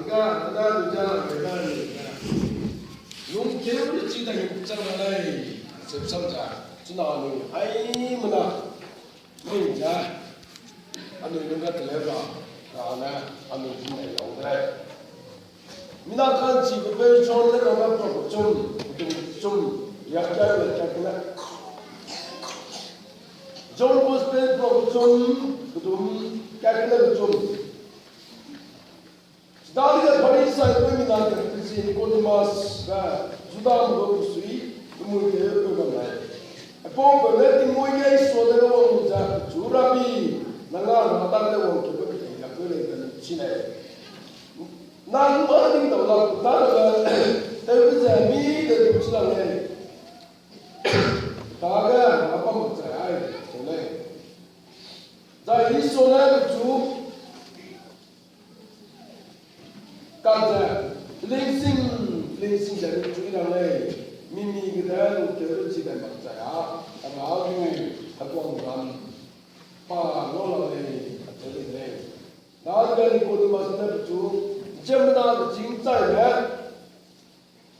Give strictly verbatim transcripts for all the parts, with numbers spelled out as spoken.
Ga, ga, ga, ga, ga. Lungkeu de chi da him chang ra lei. Sep sam za. Chuna lu ai mena. Mui za. Anui lung ga tele ra. Ra na. Anui ji na yong de lei. Mina kan chi pe pe chon le ra na pro chum. Chum chum. Ya ya ya ya. John Gospel pro chum. Chum. Ya ya chum. Chidadege Pharisaime mina ge pezi Nicodemus be Judame gu sui, kemui ge pe bam lei. Aipau peu ne tingmuî ge Isua de wang lu ze, chu Rabbi, nang a ra dage wangkeube pei la keu lei be chi lei. Nang mâ ning dau la ku ta be, tewbe ze mi de du chi la lei. Dage a bam ze ai, chi lei. Zai Isua ne chu Kang ze, lingsing, lingsing ze mi chui rang lei, mi mi gede lungkeu ru chi dai mak zai a, a ra gu, a guang ram, pa ngau la lei, a cheu lei. Dadege Nicodemus ne pechu, ziemmena kechîng chai le,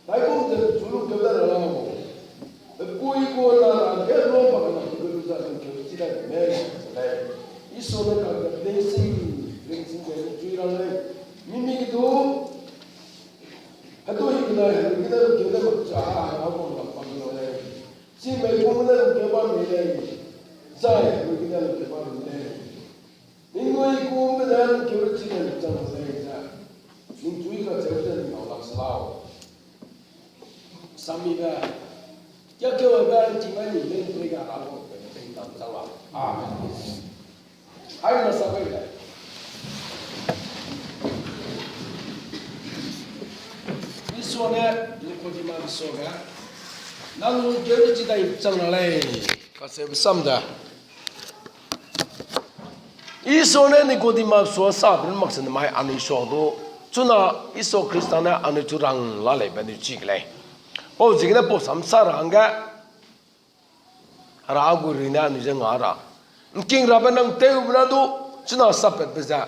Daigum ze pechu lungkeu da ra lau. Pepui kua na ra ge lua bak na pe lu za lungkeu chi dai mei, lei. Isua ne kang ze, lingsing, lingsing ze mi chui rang lei. Mi mi ge du, hetu hi benai, hetu gene lungkeu dai mak cha, a, a, a, a, a, a, lei. Chi mei gu gene lungkeu bam mei lei. Zai, hetu gene lungkeu bam mei lei. Ningnui kumbe ne lungkeu ru chi dai chang lei ze, ningchui kacheu ze ning lau lak se lau. Sammibe, kia keu aibe ningching ai ni lei, ningchui ga ra lu, pe, pe, pe, chang lau. Amen. Hai na sa bei lei. Isua ne Nicodemus suage, nang lungkeu ru chi dai chang ra lei, kacheube sam da. Isua ne Nicodemus sua sa pe mak se namai anui sua du, chuna Isua Khrista ne anui chu rang la lei be anui chi ke lei. Pau ziegene pau sam sa ra hangge, Hera gu rui ne anui je nga ra. Ngking rabe nang tewbe na du, chuna sapatbe ze.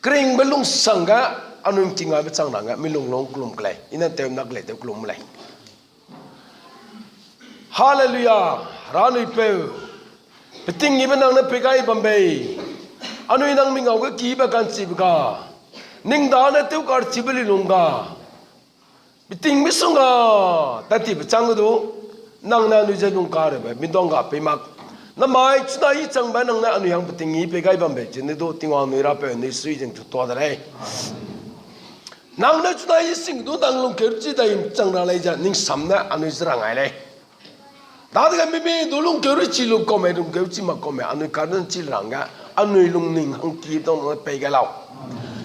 Keringbe lungsangge, anui ngking aibe chang ra hangge, mi lung lung kelum ke lei, i ne tew nak lei tew kelum lei. Hallelujah, Hera anui peu. Peting ibe nang ne pei gai bam bei. Anui nang mi ngau ge kibe ka'nchibe ga. Ning dane tewkar chibe lilung ga. Peting misongga, tatibe chang du, nang ne anui je lungkareube, midong ga pei mak. Namai chuna i changbe nang ne anui hang peting i pei gai bam bei, chine du, Tingwang anui Rapeu anui sui zing chu tua de lei. Nang ne chuna i sing du, nang lungkeu ru chi dai chang ra lei ze, ning sam ne anui je rang ai lei. Dadege mi mi du lungkeu ru chi lu kau mei, lungkeu ru chi mak kau mei, anui kar ne chi rangge, anui lungning hangkip dau nang ne pei gai lau.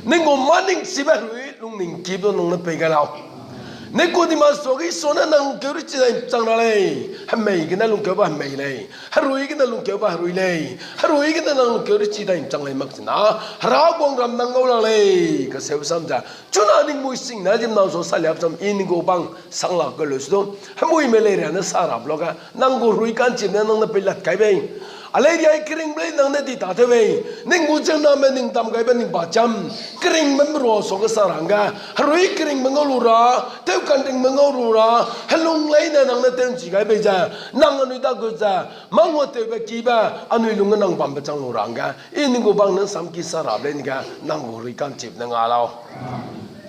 Ning gu mâ ning chibe herui, lungning kip dau nang ne pei gai lau. Nicodemus suage Isua ne nang lungkeu ru chi dai chang ra lei. Hemei gene lungkeube hemei lei. Herui gene lungkeube herui lei. Herui gene nang lungkeu ru chi dai chang lei mak china. Hera guangram nang ngau la lei. Kaseu sam ze. Chuna ning mui sing na zim nang sua saliap cham i ning gu bang sang la ke lu su du. Hemuime lei ria ne sa rap lage. Nang gu herui ka'nchip ne nang ne pei lat kai bei. A lei ria i keringbe lei nang ne di ta tew bei. Ning gu ziemmename ning dam gaibe ning ba cham. Keringbe merua suage sa ra hangge. Herui keringbe ngau lu ra. Tew ka'nringbe ngau lu ra. Helung leine nang ne tew nchi gai bei ze. Nang anui dageu ze. Mâ nguatewbe kibe. Anui lungge nang bambe chang lu ra hangge. I ning gu bang ne samki sa rap lei ning ge. Nang gu herui ka'nchip ne nga lau.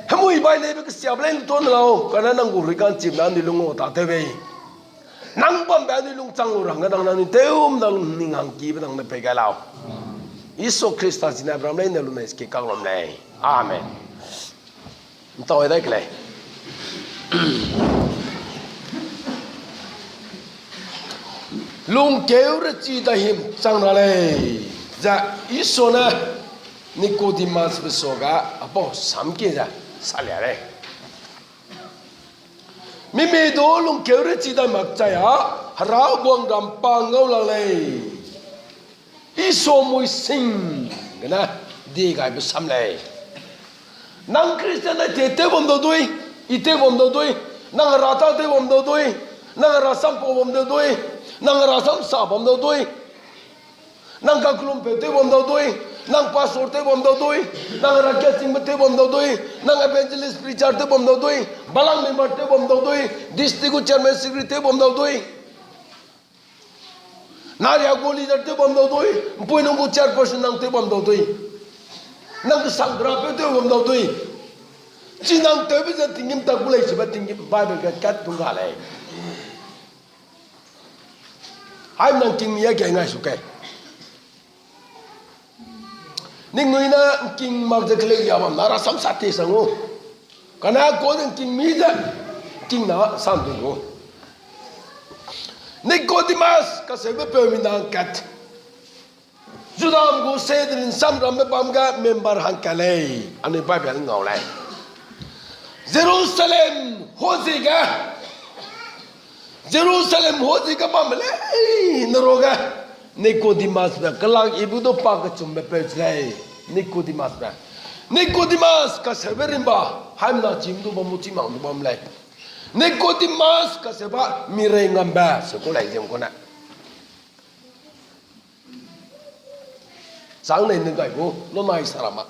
Hemui bai neibe kesiabe lei lu tuâ ne lau. Kane nang gu herui ka'nchip ne anui lung ngau ta tew bei. Nang bambe anui lung chang lu ra hangge nang ne anui tew nang ning hangkibe nang ne pei gai lau. Jisu Khrista zine bram leine lu mei ski kak lam lei. Amen. Ntau dai ke lei. Lungkeu rechi da him chang ra lei. Ze Jisu ne Nicodemus be suage apau samki ze salia lei. Mimi du lungkeu rechi dai makchai a, Hera guangram pa ngau lak lei. Jisu mui sing gene die gaibe sam lei. Nang Christian ne te tew bam dau dui, i tew bam dau dui, nang Hera tâ tew bam dau dui, nang Hera sam pau bam dau dui, nang Hera sam sa bam dau dui, nang kaklumpeu tew bam dau dui, Nang pastor tew bam dau dui, nang rakia chingbe tew bam dau dui, nang evangelist preacher tew bam dau dui, balang member tew bam dau dui, district gu chairman secretary tew bam dau dui. Naria gu leader tew bam dau dui, mpui nung gu chairperson nang tew bam dau dui. Nang kesang kerapeu tew bam dau dui. Chi nang tewbe ze tinggîm tak gu lei, chibe tinggîm Bible ge kat dung ga lei. Haim nang king mi a ge ngai su ke. Ningnui ne king mak ze keleu ya bam na rasam sa te sang u. Kane ko de king mi ze, king na sam dui u. Nicodemus kaseube peu mi nang kat. Judam gu Sanhedrin samrambe bam ge member hangkat lei, anui Bible ngau lei. Jerusalem hozige, Jerusalem hozige bamme lei, ne ruage Nicodemusbe kelak ibu du pa kechumbe peu chi lei, Nicodemusbe. Nicodemus kaseube rimba, haimna chim du bam mu chimang du bam lei. Nicodemus kaseube mirei ngambe, se ku lei zem ku ne. Chang nei ne gai gu, lo nai sarama.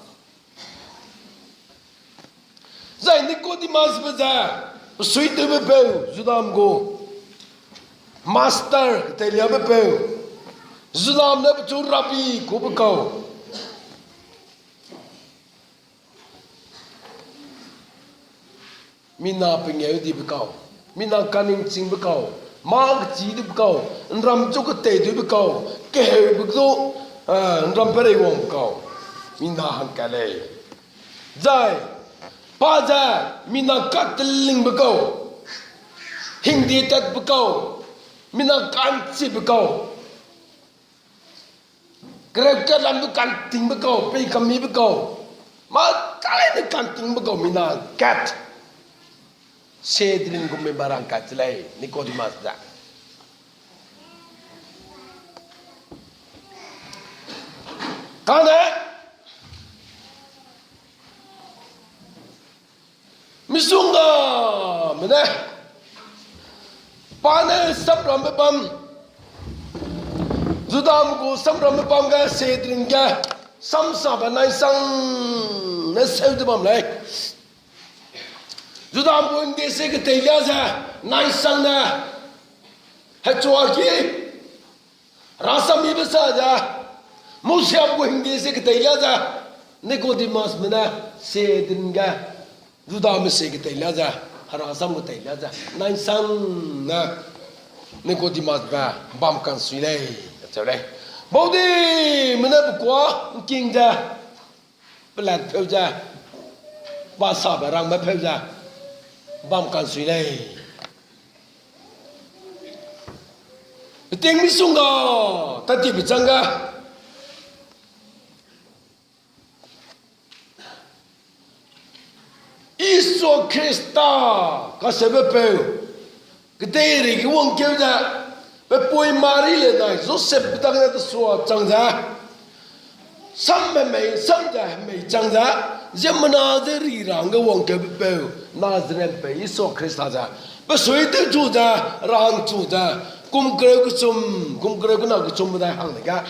Zai Nicodemusbe ze, pesuitewbe peu, Judam gu master, keteiliabe peu, Judam ne pechu rabbi kube kau. Mina pengeu dibe kau, mina kaningchingbe kau, mâ kechi dibe kau, nram chu ketei dibe kau, keheube du, eh, nram perei wangbe kau, mina hangkat lei. Zai, pa ze, mina katelingbe kau, hingdie tatbe kau, mina kanchibe kau. Kereu kat lam du kantingbe kau, pei kamibe kau. Mâ kalei ne kantingbe kau, mina kat. Sanhedrin gu member hangkat chi lei, Nicodemus ze. Kane, misonggame ne, pa ne samrambe bam, Judame gu samrambe bam ge Sanhedrin ge, samsabe naisang ne seu de bam lei. Judame gu hingdie sie keteilia ze, naisang ne, hechua ki, rasam mibe sa ze, Mosiame gu hingdie sie keteilia ze, Nicodemusme ne, Sanhedrin ge, Judame sie keteilia ze, herasam keteilia ze, naisang ne, Nicodemusbe, bam kansui lei, acheu lei. Baudime ne pe kuâ, ngking ze, pelat pheu ze, pa sabe rangbe pheu ze, bam kansui lei. Peting misongga, tatibe chang ga. Isua Khrista, kaseube peu, kedeirei ge wangkeu ze, pepui Mari le nai Josepbe dagene tesua chang ze, sam hemei, sam ze hemei chang ze, ziemmena ze ri ra hangge wangkeube peu, Nazareth peu Isua Khrista ze, pesuitewchu ze, rahangchu ze, kum kereu kechum, kum kereu kena kechum medai hang de ga.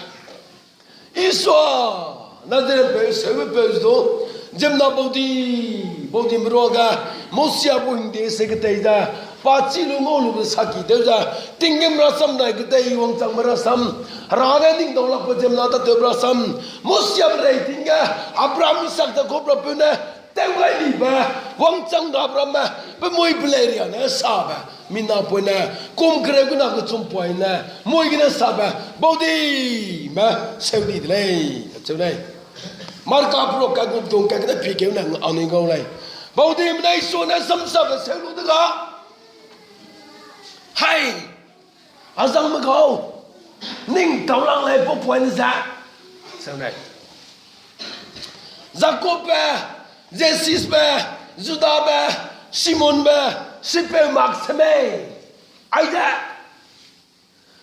Isua, Nazareth peu, seube peu zu, ziemmena baudi, baudime ruage, Mosia gu hingdie sie ketei ze, pa chî lu ngau lube saki tew ze, tinggîm rasam dai ketei wangchangbe rasam, Hera ne ning dau lakbe ziemmena tatewbe rasam, Mosia rei ting ge, Abraham, Isak, Jakob rapeu ne, tew gai dibe, wangchang rabe ramme, pe mui pelei ria ne sabe, minapoine, kum kereu kena kechum poine, mui gene sabe, baudime, seu di de lei, acheu lei. Marka peruak kaigup dung kak ne pikeu ne anui ngau lei. Baudime ne Isua ne samsabe seu lu de ga. Hai, azangme gau, ning tau lang lei pau poine ze. Seu lei. Jakobbe, Josesbe, Judabe, Simonbe, sipeu mak semei. Aize,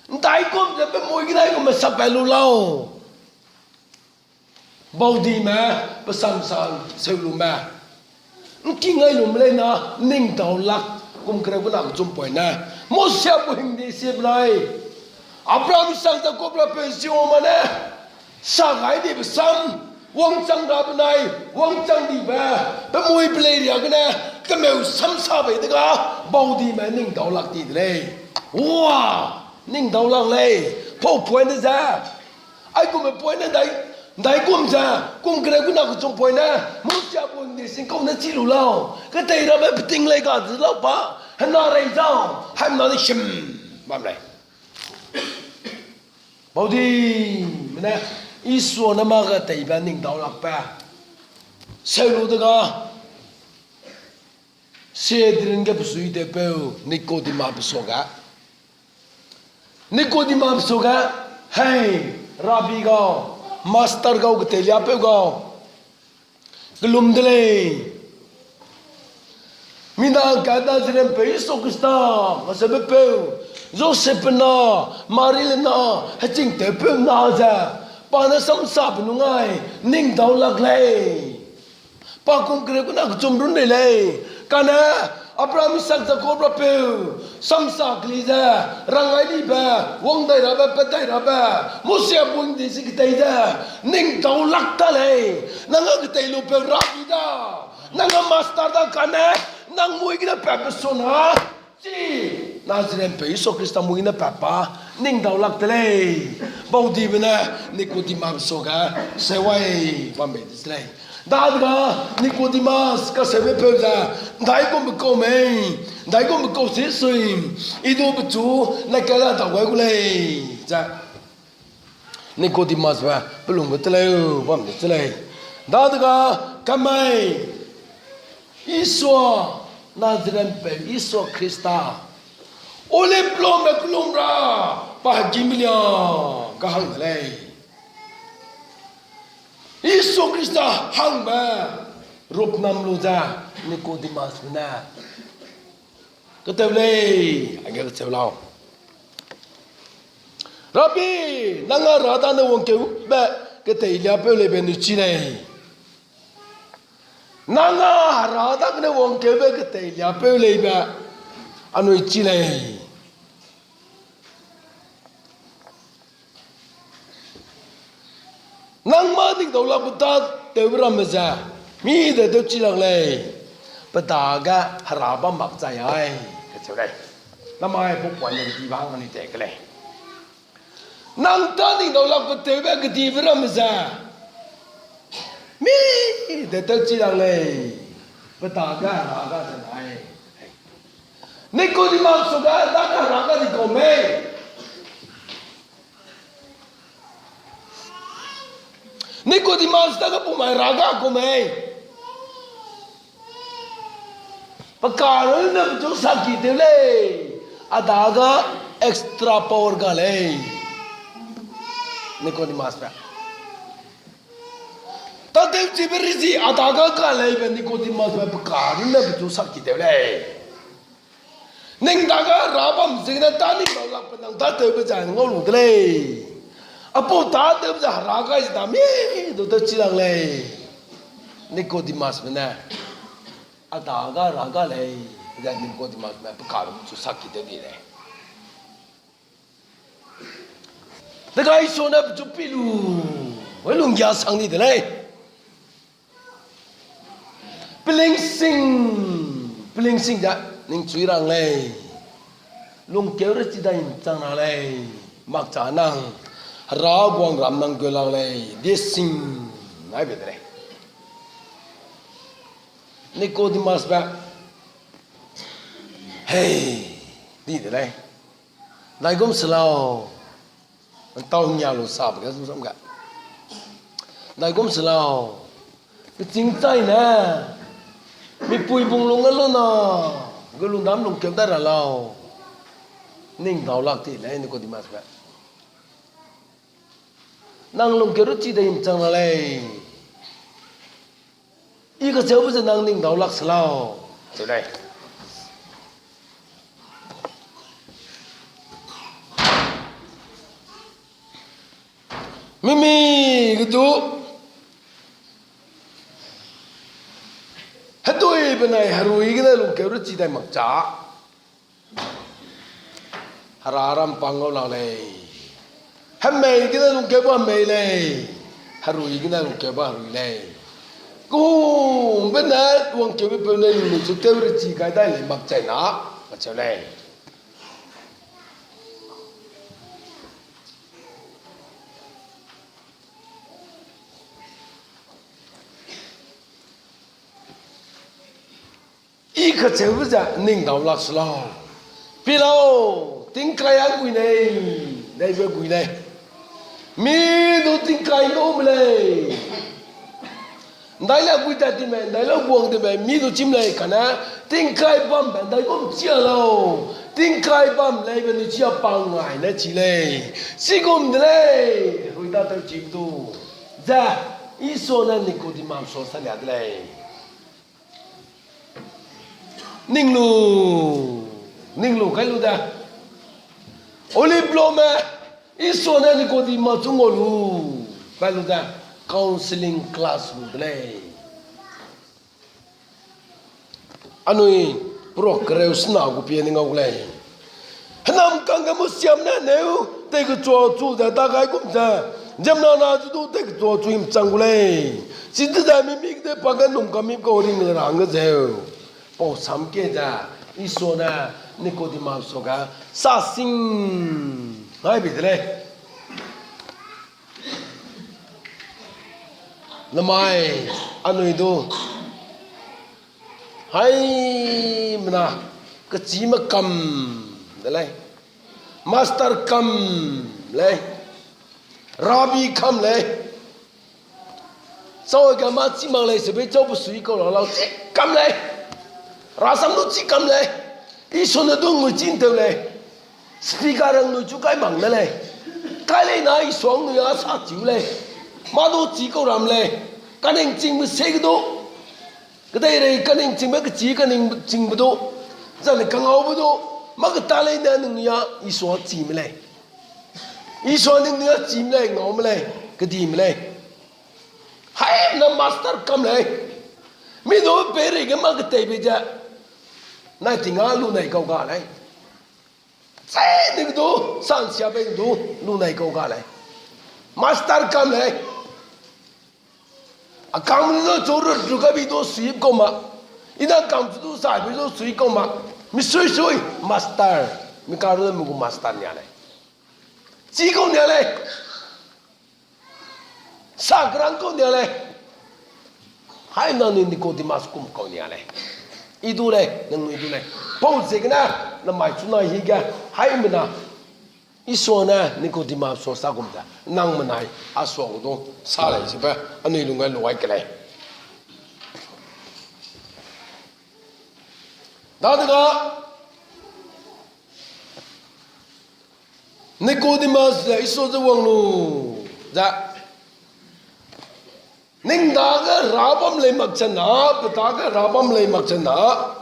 ndaikum ze pe mui gene gume sapat lu lau. Baudime, pe samsang seu lume. Ngking gai lume leine, ning tau lak, kum kereu kena kechum poine. Mosia gu hingdie sie benai. Abraham, Isak, Jakob rapeu Jihova ne. Sa gai dibe sam, wangchang ra benai, wangchang dibe, pe mui pe lei ria gene, kemeu sam sa bei dega, baudime ning dau lak di de lei. Wa, ning dau lak lei, pau point ne ze. Aigumbe point ne dai, dai gum ze, kum kere guna kechum point ne, Mosia bu ndi sing kau ne chi lu lau, ketei rabe peting lei ga zi lau pa, hena rei zau, haimna ne shim, bam lei. Baudi, mene, Isua ne ma ge teibe ning dau lakbe. Seu lu dega, Sanhedrin ge besuitewpeu Nikodima besuage. Nikodima besuage, hei, Rabi gau, Master gau, ketei liapeu gau. Kelum de lei. Mina ka Nazaren peu Jisu Khrista, masabe peu, Josep na, Mari le na, heching tewpeu na ze, pa ne samsa pe nung ai, ning dau lak lei. Pa kum kere guna kechum run rei lei. Kane, Abraham, Isak, Jakob rapeu, samsa keli ze, rangai libe, wang dai rabe, pet dai rabe, Mosia bu ndi si ketei ze, ning dau lak ta lei. Nang a ketei lupeu Rabi da. Nang a Master da kane, nang mui gene pat pe suna, chi, Nazaren peu Jisu Khrista mui gene pat pa, ning dau lak de lei. Baudibe ne, Nikodima besuage, seuai, bam bei de se lei. Dadega Nikodimas kaseube peu ze, ndaigumbe kau mei, ndaigumbe kau si sui, I du pechu, ne kela dau gai gu lei, ze. Nikodimasbe pelungbe teleu bam de se lei. Dadega kamai, Isua, Nazaren peu Isua Khrista, Olive pelungbe kelum ra, pa hegî melia, kahang de lei. Jisu Khrista hangbe rupnam lu ze Nikodimasbe ne keteu lei, age kecheu lau. Rabi, nang a Hera dane wangkeube ketei liapeu leibe anui chi lei. Nang a Hera dagene wangkeube ketei liapeu leibe anui chi lei. Nang mâ ning dau lakbe tâtewbe ramme ze, mi de tewchi lak lei, pe dage Hera bam mak chai ai, kacheu lei. Namai pau puan ne kedi ba hang anui te ke lei. Nang tâ ning dau lakbe tewbe kedibe ramme ze, mi de tewchi lak lei, pe dage Hera ga ze nai. Nikodimas suage dage Hera ga di kau mei. Nikodimas dage pumai Hera ga kau mei. Pe karunne pechu sakki tew lei. A dage extra power ga lei. Nikodimasbe tâtewchibe rezie a dage ga leibe Nikodimasbe pe karunne pechu sakki tew lei. Ning dage Hera bam ziegene tâ ning dau lakbe nang tâtewbe ze ngau lu de lei. Apau tâtewbe ze Hera gai ze da mi du tewchi lak lei. Nikodimasbe ne, a dage Hera ga lei, ze Nikodimasme pe karunne pechu sakki tew di lei. Dega Isua ne pechu pi lu, e lunggia sang di de lei. Pelingsing, pelingsing ze, ningchui rang lei. Lungkeu rechi dai nchang ra lei. Makcha nang, Hera guangram nang gu lak lei. Desing, naibe de lei. Nikodimasbe, hei, di de lei. Ndaigum se lau. Ntau ngia lu sabe ge zumzam ge. Ndaigum se lau. Kechîng chaine, mipui bung lung ge lu na, ge lungdam lungkeu dai ra lau. Ning dau lak ti lei Nikodimasbe. Nang lungkeu rechi dai nchang ra lei. I kacheube ze nang ning dau lak se lau. Cheu lei. Mimi ge du, hedui benai herui gene lungkeu rechi dai makcha, Hera ram pang ngau lak lei. Hemei gene lungkeube hemei lei, herui gene lungkeube herui lei. Kehungbe ne wangkeube peu ne ningnui chu tew rechi gai dai lei mak chai na, kacheu lei. I kacheube ze ning dau lak se lau. Pi lau, tingkai a gui nei, neibe gui lei. Mi du tingkai ngaume lei. Ndai la gui tat time, ndai la guang time, mi du chim lei kane, tingkai bambe, ndai gum chia lau. Tingkai bam leibe ni chia pa ngai ne chi lei. Chigum de lei, rui da tau chi du. Ze, Isua ne Nicodemus sua salia de lei. Ning lu, ning lu kai lu de. Olive blome, Isua ne Nicodemus chu ngau lu, kai lu de. Counseling class lu de lei. Anui, pro kereu sena gu pie ning ngau gu lei. Hênam kangge musiam ne neu, tei kechua chu ze dagai gum ze, ziemmena na zu du tei kechua chu himchang gu lei. Chi dezai mi mik de pa ge num kami kau ring le ra hangge zeu. Pau sam ke ze, Isua ne Nicodemus sua ge, sa sing, ngai bi de lei. Namai, anui du. Haimena, kechîme kam de lei. Master kam lei. Rabbi kam lei. Chau ge mâ chi mak lei, sebe chau pe sui kau la lau chi kam lei. Rasam du chi kam lei. Isua ne du ngui chi nteu lei. Speaker rangnui chu kai mak ne lei. Kai lei na Isua nui a sa chiu lei. Mâ du chi kau ram lei. Kaningchingbe se ge du. Kedeirei kaningchingbe kechî kaningchingbe du. Zane kangaube du. Mâ keta lei ne ningnui a Isua chime lei. Isua ningnui a chime lei, ngaume lei, kedime lei. Haimena master kam lei. Mi du peireige mâ keteibe ze. Nai ting a lunei kau ga lei. Chai ning du, sansiabe du, lunei kau ga lei. Master kam lei. A kam lu chu ru ru kabi du sui kau ma. I na kam chu du saibe du sui kau ma. Mi sui sui, master. Mi karu me gu master nia lei. Chi kau nia lei. Sakrang kau nia lei. Haimena ni Nicodemus kum kau nia lei. I du lei, nangnui du lei. Pau ziegene, namai chuna hige, haimena. Isua ne Nicodemus sua sa gum ze, nang menai, a sua gu du, sa lei sibe, anui lung gai luai ke lei. Dadege, Nicodemus ze Isua ze wang lu, ze, ning dage ra bam lei mak chena, pe dage ra bam lei mak chena.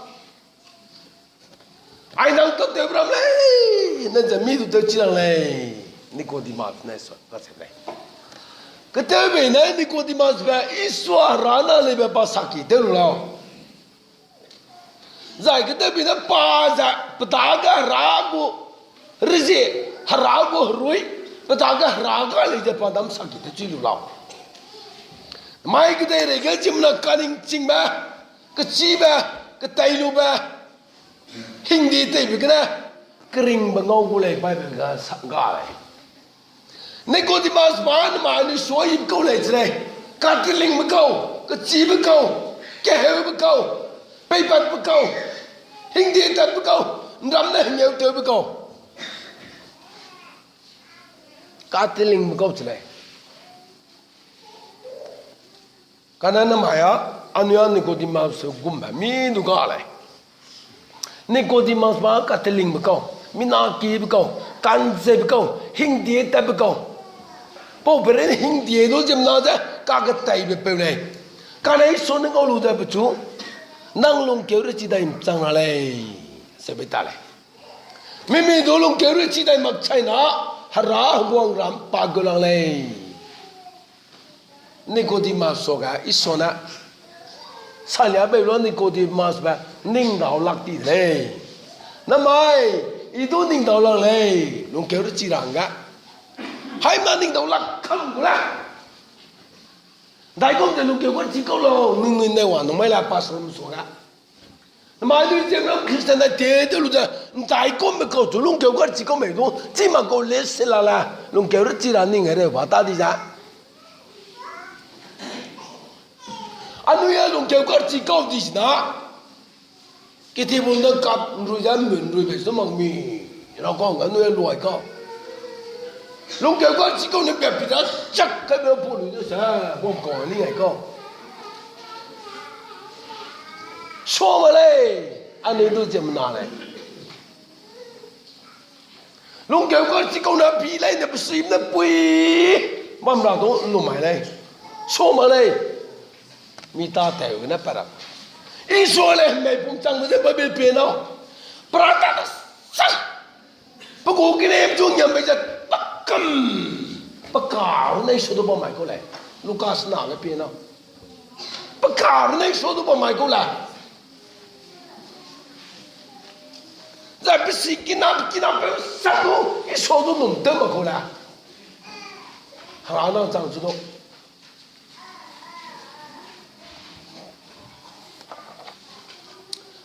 Ai nang tâtew ram lei, ne ze mi du tewchi lang lei, Nicodemus ne sua, kacheu lei. Ketewbei ne Nicodemus be Isua hera na leibe pa saki tew lu lau. Zai ketewbei ne pa ze pe dage hera gu, rezie, hera gu herui, pe dage hera ga lei ze pa dam saki tewchi lu lau. Mai kedeireige ziemmena kaningchingbe, kechîbe, keteilube, hingdi teibe gene, keringbe ngau gu lei Bible ga sa ga lei. Nicodemus ba namai anui suayip kau lei che lei. Katelingbe kau, kechîbe kau, keheube kau, peipatbe kau, hingdi tatbe kau, nram ne hengeu tewbe kau. Katelingbe kau che lei. Kane namai a, anui a Nicodemus gumbe mi du ga lei. Nicodemus ba katelingbe kau, mina kibe kau, kanzebe kau, hingdie tatbe kau. Pau pere hingdie du ziemmena ze kaketeibe peu lei. Kane Isua ne ngau lu ze pechu, nang lungkeu rechi dai mchang ra lei, sebe ta lei. Mimi du lungkeu rechi dai mak chai na, hera heguangram pa gu lang lei. Nicodemus suage Isua ne, salia bei lu Nicodemus be ning dau lak ti de lei. Namai, i du ning dau lak lei, lungkeu rechi ra hangge. Haimena ning dau lak kam gu la. Ndaigum ze lungkeu karchi kau lau, ningnui ne wa nung mai la pastor me suage. Namai dui ziemram Christian dai te de lu ze, ndaigumbe kau chu lungkeu karchi kau mei du, chi mak kau le se la la, lungkeu rechi ra ning hereu ba ta di za. Anui a lungkeu karchi kau di sina. Kithibun da kap nrui ze mun nrui bei su mak mi. Ra kau anui a luai kau. Lungkeu karchi kau ne pe pi da chak kai be pu lu de se, bam kau ni ai kau. Sua ma lei, anui du ziemmena lei. Lungkeu karchi kau ne pi lei ne pe sui ne pui. Bam ra du lu mai lei. Sua ma lei. Mi ta teu gene pa ra. Isua le hemei pum changbe ze Bible pie nau. Pra ta da sa. Pe gu kine chu ngiam bei ze takam. Pe karu ne Isua du bam mai kau lei. Lukas na le pie nau. Pe karu ne Isua du bam mai kau lei. Zai pe si kinap kinap pe sa du, Isua du num tew mak kau lei. Hera nang chang chu du.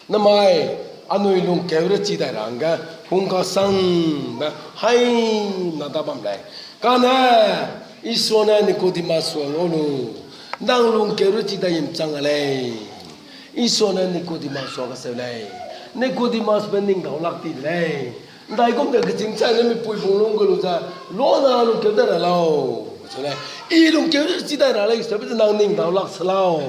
Namai, anui lungkeu rechi dai ra hangge, hungkasangbe haimena da bam lei. Kane, Isua ne Nicodemus sua ngau lu, nang lungkeu rechi dai mchang a lei. Isua ne Nicodemus sua kaseu lei. Nicodemusbe ning dau lak ti de lei. Ndaigum de kechîng chai ne mipui bung lung ge lu ze, lona lungkeu dai ra lau. Kacheu lei, I lungkeu rechi dai ra lei, seube ze nang ning dau lak se lau.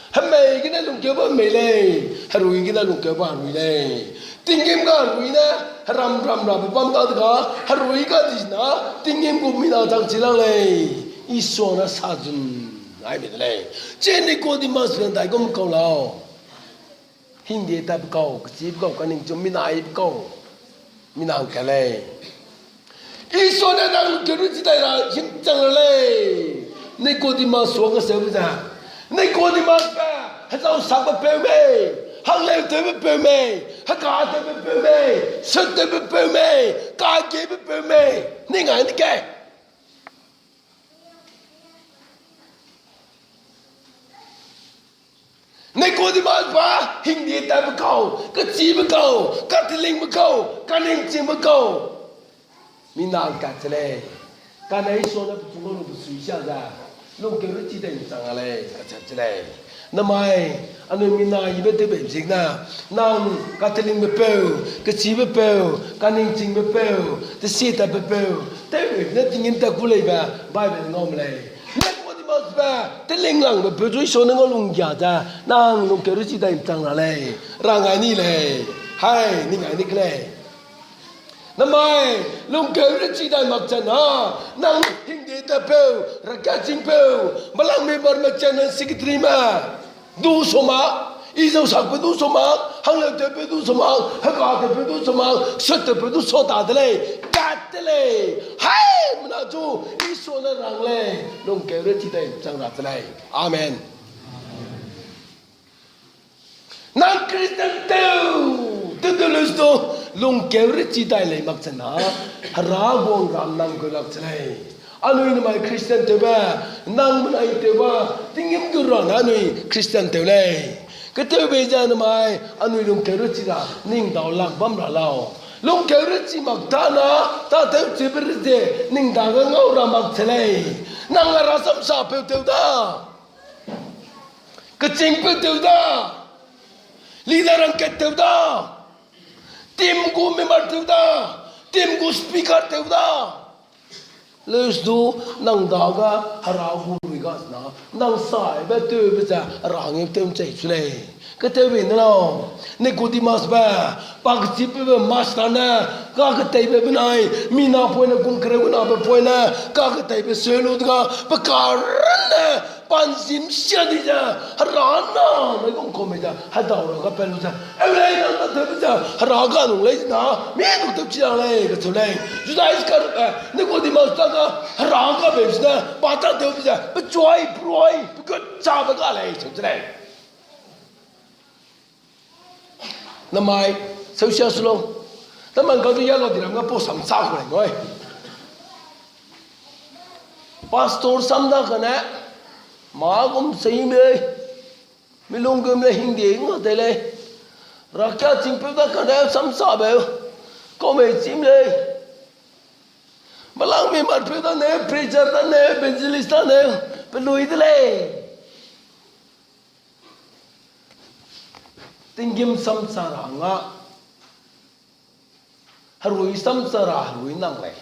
Hemei gene lungkeube hemei lei, herui gene lungkeube herui lei. Tinggîm ga herui ne, heram ram rabe bam dadege, herui ga di na, tinggîm gu mina chang chi lak lei. Isua ne sa zun aibe de lei. Chi Nicodemus ne ndaigum kau lau. Hingdie tatbe kau, kechibe kau, kaningchum mina aibe kau, mina hangkat lei. Isua ne nang lungkeu rechi dai ra himchang ra lei. Nicodemus suage seube ze, Nicodemusbe, hezau sakbe peu mei, hangleutewbe peu mei, hekatewbe peu mei, suttewbe peu mei, kagiebe peu mei, ning ai de ge. Nicodemus ba, hingdie tatbe kau, kechibe kau, katelingbe kau, kaningchingbe kau, mina hangkat che lei. Kane Isua ne pechu ngau lu pesui sia ze, lungkeu rechi dai mchang a lei, kacheu che lei. Namai, anui mina yibe tewbe zikna, nang katelingbe peu, kechibe peu, kaningchingbe peu, tesie tatbe peu, tewbe ne tinggîm tat ku leibe, Bible ngau me lei. Nicodemusbe, telinglangbe peu chu Isua ne ngau lunggia ze, nang lungkeu rechi dai mchang ra lei, rang ai ni lei, hai, ning ai ni ke lei. Namai, lungkeu rechi dai mak chana, nang hingdie tatpeu, rakachingpeu, Belangmi Barme channel secretary me, du sa mak, I zau sakpeu du sa mak, hangleutewpeu du sa mak, hekatewpeu du sa mak, suttewpeu du sa ta de lei, kat de lei, haimena chu, Isua ne rang lei, lungkeu rechi dai mchang ra che lei. Amen. Nang Christian tew, tew tew lu stu, lungkeu rechi dai lei mak chana, Hera guang ram nang gu lak che lei. Anui namai Christian tewbe, nang benai tewbe, tinggîm gu ra ne anui Christian tew lei. Ketewbe ze namai, anui lungkeu rechi ra, ning dau lak bam ra lau. Lungkeu rechi mak tana, tâtewchibe rechi, ning dage ngau ra mak che lei. Nang a rasamsapeu tew da. Kechîngpeu tew da, leader rangkat tew da, team gu member tew da, team gu speaker tew da. Leus du nang dage Hera gu rui ga sena, nang saibe tewbe ze Hera hangge tew nchei chu lei. Ketewbe ne lau, Nicodemusbe, pa kechîpebe master ne, kaketeibe benai, mina poine kum kereu kenabe poine, kaketeibe seu lu dega, pe karunne, pa nzim sia di ze, Hera na, mei gum kau mei ze, hedau ra ga pat lu ze, eu lei nang na tewbe ze, Hera ga nung lei zena, mi du tew chi ra lei, kacheu lei. Judas Iskariot, eh, Nicodemus ta ga, Hera ga bei zena, pa ta tewbe ze, pechuai, pruai, pekutchabe ga lei, cheu ze lei. Namai, seusia su lau. Taman kau du ya lau di ram ga pau sam sa ku lei ngoi. Pastor sam da kane, ma gum sei lei, mi lung gum le hingde nga te lei. Rakia chingpeu da kane sam sabe, kau mei chim lei. Malang mi marpeu da ne, preacher da ne, evangelist da ne, pe lui de lei. Tinggîm samsa ra nga, herui samsa ra herui nang lei.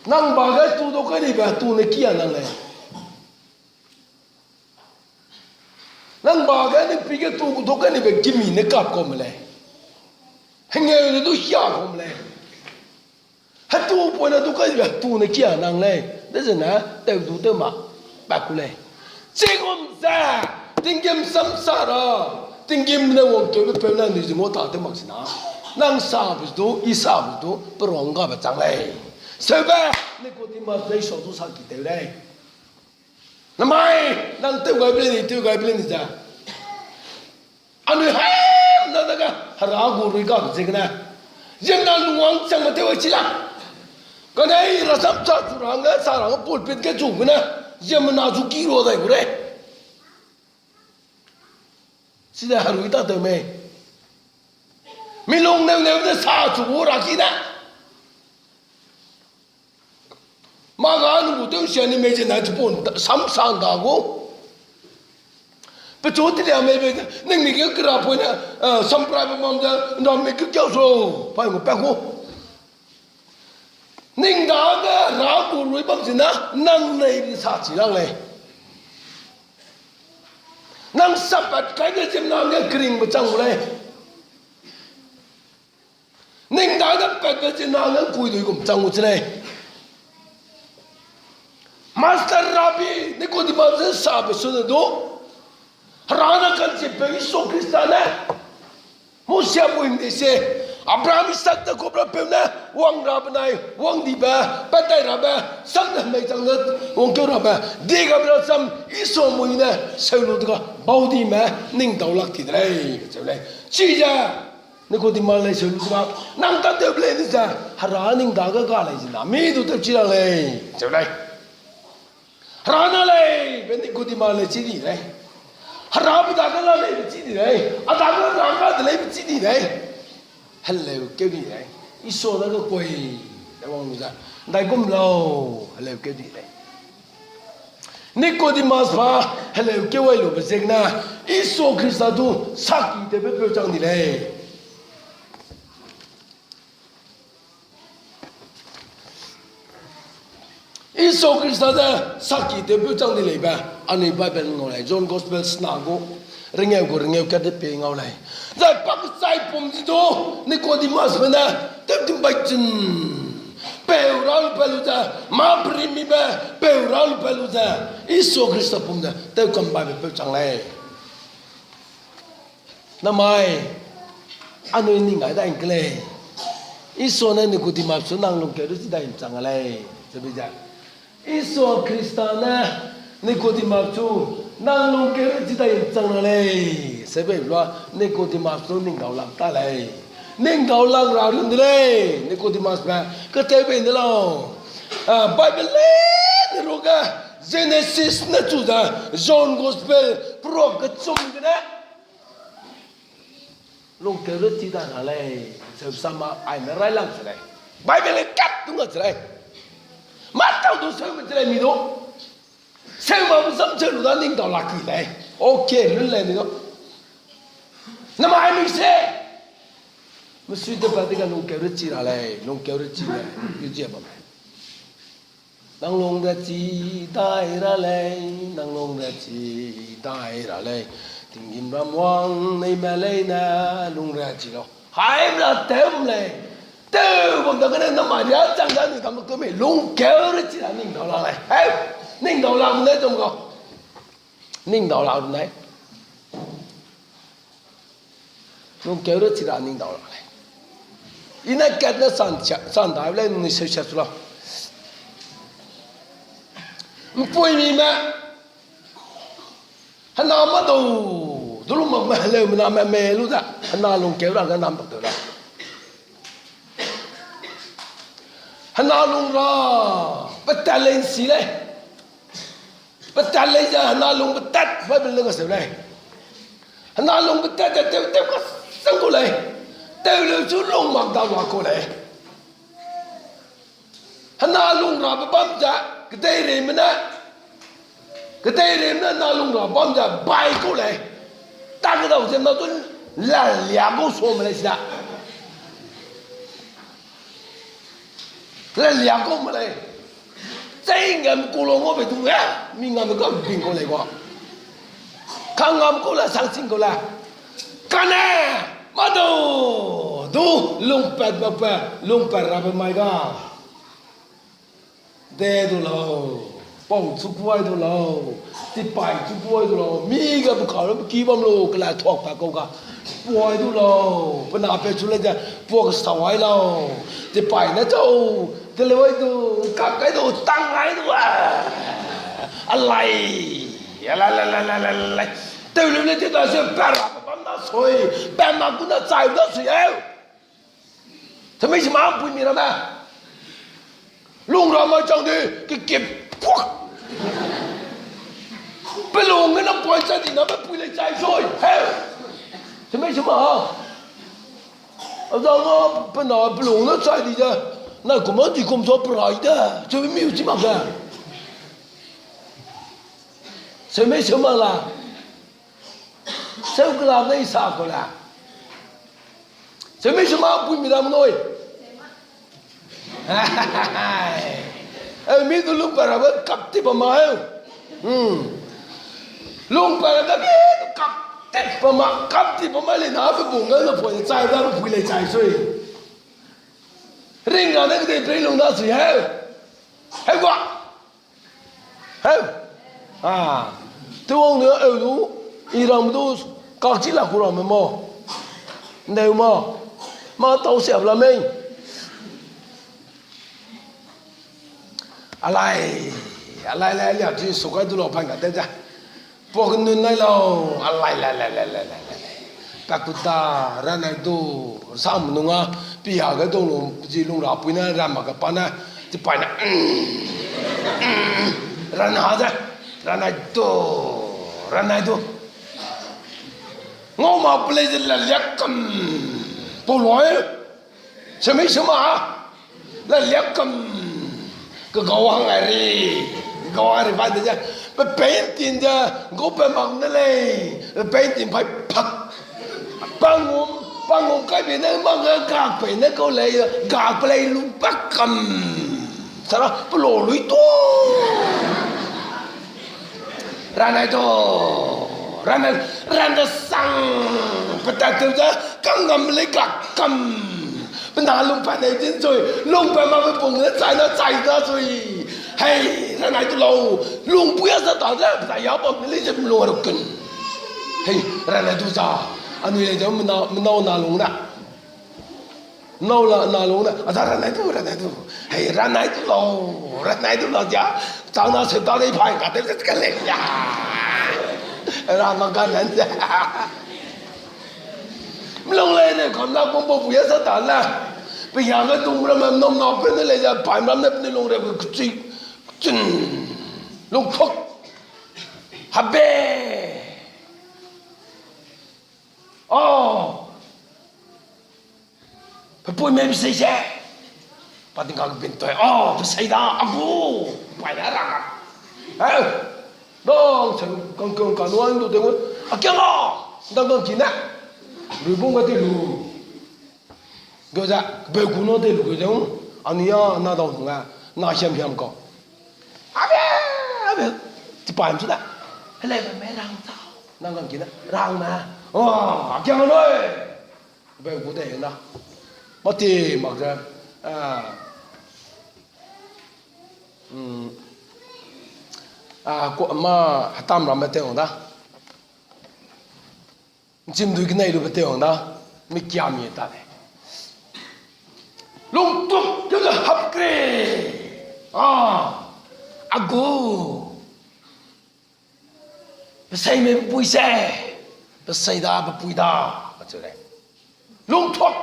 Nang ba ge tu du kai nibe tu ne kia nang lei. Nang ba ge ne pi ge tu du kai nibe gimi ne kap kau me lei. Hengeu ne du hia kau me lei. Hetu poine du kai nibe hetu ne kia nang lei. Dezene tew du tew ma, pa ku lei. Chigum ze, tinggîm samsa ra, tinggîm ne wangkeube peu ne anui ze ngau ta tew mak sina, nang sabe du, i sabe du, perong gabe chang lei. Seube, Nicodemus lei sau du saki tew lei. Namai, nang tew gaibe lei ni, tew gaibe lei ni ze. Anui haimna dage Hera gu rui gabe ziegene, ziemmena lungwang changme tew ai chi la. Kane i rasam cha chu ra hangge, sa ra hangge pulpit ge chu gene, ziemmena chu ki rua dai gu lei. Chide herui tâtew mei. Mi lung neu neu de sa chu gu ra ki de. Mâ ga nung gu tew sia ni mei zene chipau samsa nda gu. Pechu telia mei be, ning mi ge kera poine, eh, sampraibe mam ze, nda mi ge kiau su, pai gu pa gu. Ning dage Hera gu rui bam zena, nang nei bi sa chi lang lei. Nang sapat kai ge ziemmena ge keringbe chang gu lei. Ning dage pat ge ziemmena ge kuidui gum chang gu chi lei. Master Rabbi, Nicodemus ze sabe sune du, Hera ne ka'nchippeu Jisu Khrista ne, Mosia mui de se, Abraham, Isak, Jakob rapeu ne wang ra benai wang dibe, pat dai rabe, sam ne hemei chang ne wangkeu rabe, diegabe rasam Jisu mui ne seu lu dega baudime ning dau lak ti de lei, kacheu lei. Chize Nicodemus lei seu lu dega, nang tâtewbe lei ni ze, Hera ning dage ga lei zena, mi du tew chi ra lei, cheu lei. Hera na lei be Nicodemus lei chi di lei. Hera pe dage la lei be chi di lei. A dage Hera ga de lei be chi di lei. Heleu keu di lei. Jisu dage kui, de wang lu ze, ndaigum lau, heleu keu di lei. Nicodemus pa heleu keu ai lube ziegene, Jisu Khrista du saki tewbe peu chang di lei. Jisu Khrista ze saki tewbe peu chang di leibe, anui Bible ngau lei, John Gospel sena gu, rengeu gu rengeu kat de pei ngau lei. Zai pakchai pum di du, Nicodemusbe ne, tewkam bai chun, peu ra lu pe lu ze, mâ perimibe, peu ra lu pe lu ze, Jisu Khrista pum ze, tewkam baibe peu chang lei. Namai, anui ning gai dai ke lei. Jisu ne Nicodemus chu nang lungkeu ru chi dai chang a lei, ze bei ze. Jisu Khrista ne Nicodemus chu nang lungkeu ru chi dai chang a lei, ze bei lua Nicodemus chu ning dau lak ta lei. Ning dau lak ra run de lei, Nicodemusbe, katew bei de lau. Ah, Bible leine ruge, Genesis ne chu ze, John Gospel, Proverb kechum gene lungkeu ru chi da ra lei, zeu sama aime railang che lei. Bible ge kat dung a che lei. Mâtau du seume che lei mi du. Seu ma bu sam che lu da ning dau lak ki lei. Okay, lun lei mi du. Namai anui se. Mesui de pa de ga lungkeu ru chi ra lei, lungkeu ru chi lei, yu zie bam lei. Nang lung re chi dai ra lei, nang lung re chi dai ra lei. Tinggîm ram wang neime leine lung re chi lau. Haimra tew lei. Tew bam dagene namai ria chang da ni kam keu mei lungkeu ru chi ra ning dau la lei. Heu, ning dau la ne zong ga. Ning dau la ne. Lungkeu ru chi ra ning dau la lei. I ne kat ne san, san dai lei nui seu sia chu lau. Mpuimime. Hena ma dau, du lu mak me heleume name me lu da. Hena lungkeu ra ge nam bak dau la. Hena lung ra, petat lei nsi lei. Petat lei ze hena lung petat, Bible ne kaseu lei. Hena lung petat ze tew tew kasang kau lei. Tew leu chu lung mak da wa kau lei. Hena lung rabe bam ze, kedeireime ne, kedeireime ne hena lung ra bam ze bai kau lei. Ta kedau ze na tu lalia kau suame lei sida. Lalia kau me lei. Chei ngam kau lu ngau be du, eh, mi ngam kau bing kau lei gua. Ka ngam kau la sang sing kau la. Kane, madu, du, lungpat bakbe, lungpat rabe mai ga. De du lau, pau chu kuai du lau, tipai chu kuai du lau, mi ga bu kau ki bam lu, kela thuak pa kau ga, puai du lau, pe na pe chu lei ze, puak sau ai lau, tipai ne chau, teleu ai du, kak kai du, tang ai du, a, alai, alai, alai, alai, alai, alai. Tew lu le ti da se, pa ra, pa bam na sui, pa na gu na chai da sui, eu. Temei sema pui mi ramme. Lung ra mai chang de, kekip puak. Pelung gene poi chai di na pe pui lei chai sui. He. Temei sema ha. A zang a pe na pelung ne chai di ze. Na kum a di kum sa perai de. Cheu miu chi mak ge. Semei sema la. Seu kela nei sa kau la. Semei sema pui mi ram noi. Eu mi du lungpat rabe kap ti pa ma eu. Hmm. Lungpat rabe mi du kap ti pa ma, kap ti pa ma le na pe bung ga na poi chai da pui lei chai sui. Ring ga ne kedei pei lung da sui heu. Heu gua. Heu. A. Tewang ne eu du, i ram du, kakchi la ku ramme ma. Ndeu ma. Ma tau siap la mei. Alai, alai, lai, lia chi su kai du lau pan ga de ze. Puak nun nai lau, alai, lai, lai, lai. Pakuta, ranai du, sam nung a, pia ge dong lu, ji lung ra pui ne, ram mak ge pa ne, tipai ne, mm, mm, ran ha ze, ranai du, ranai du. Ngau ma pelei ze la liak kam, pau loi. Semei sema, la liak kam, kegau hang ai ri, kegau hang ri ba de ze, pe painting ze, gau pe mak ne lei, pe painting pai pak. Pangum, pangum kai be ne mak ge gak pei ne kau lei, gak pelei lu pak kam. Sara, pelo lui tu. Ranai du, ranai, ranai sang, petat tew ze, kang ngam lei gak kam. Pe na lungpat nei din sui, lungpat mak pe pung ne chai na chai da sui. Hei, ranai du lau, lungpui a sa ta ze, pe ta ya bam ne lei ze lung a ru kun. Hei, ranai du za, anui lei ze menau, menau na lung na. Nau la, na lung ne, a da ranai du, ranai du. Hei, ranai du lau, ranai du lau ja. Chang na se ta dei pai ka te ka le ja. Ra ma ga nan ja. Mlung lei ne kam na kum bo bu ya sa ta la. Pe ya ga dung ram nom na pe ne lei ja, pai ram ne pe ne lung re ku chi. Chin. Lung khok. Habe. Oh. Pe pui mei pe sei se. Pa tingkak bin toi. Oh, pe sei da, a gu. Pai da ra. Eh. Dang se kang kang ka nuan du te ngun. A kiang a. Dang kang ki na. Rui bung ga te lu. Geu ze, beu gu no te lu geu ze, ania na dau nung a, na hiam hiam kau. Abe, abe, ti pa hiam su da. Hele, me, me rang tau. Nang kang ki na, rang na. Oh, a kiang loi. Beu gu te na. Ma ti mak ze, ah, mm, ah, ku ma hatam ram me te wang da. Nchimdui kenei lube tewang da, mi kiami ta lei. Lungtuk keu ze hap kre. Ah, a gu. Pe sei me pe pui se. Pe sei da, pe pui da. Acheu lei. Lungtuk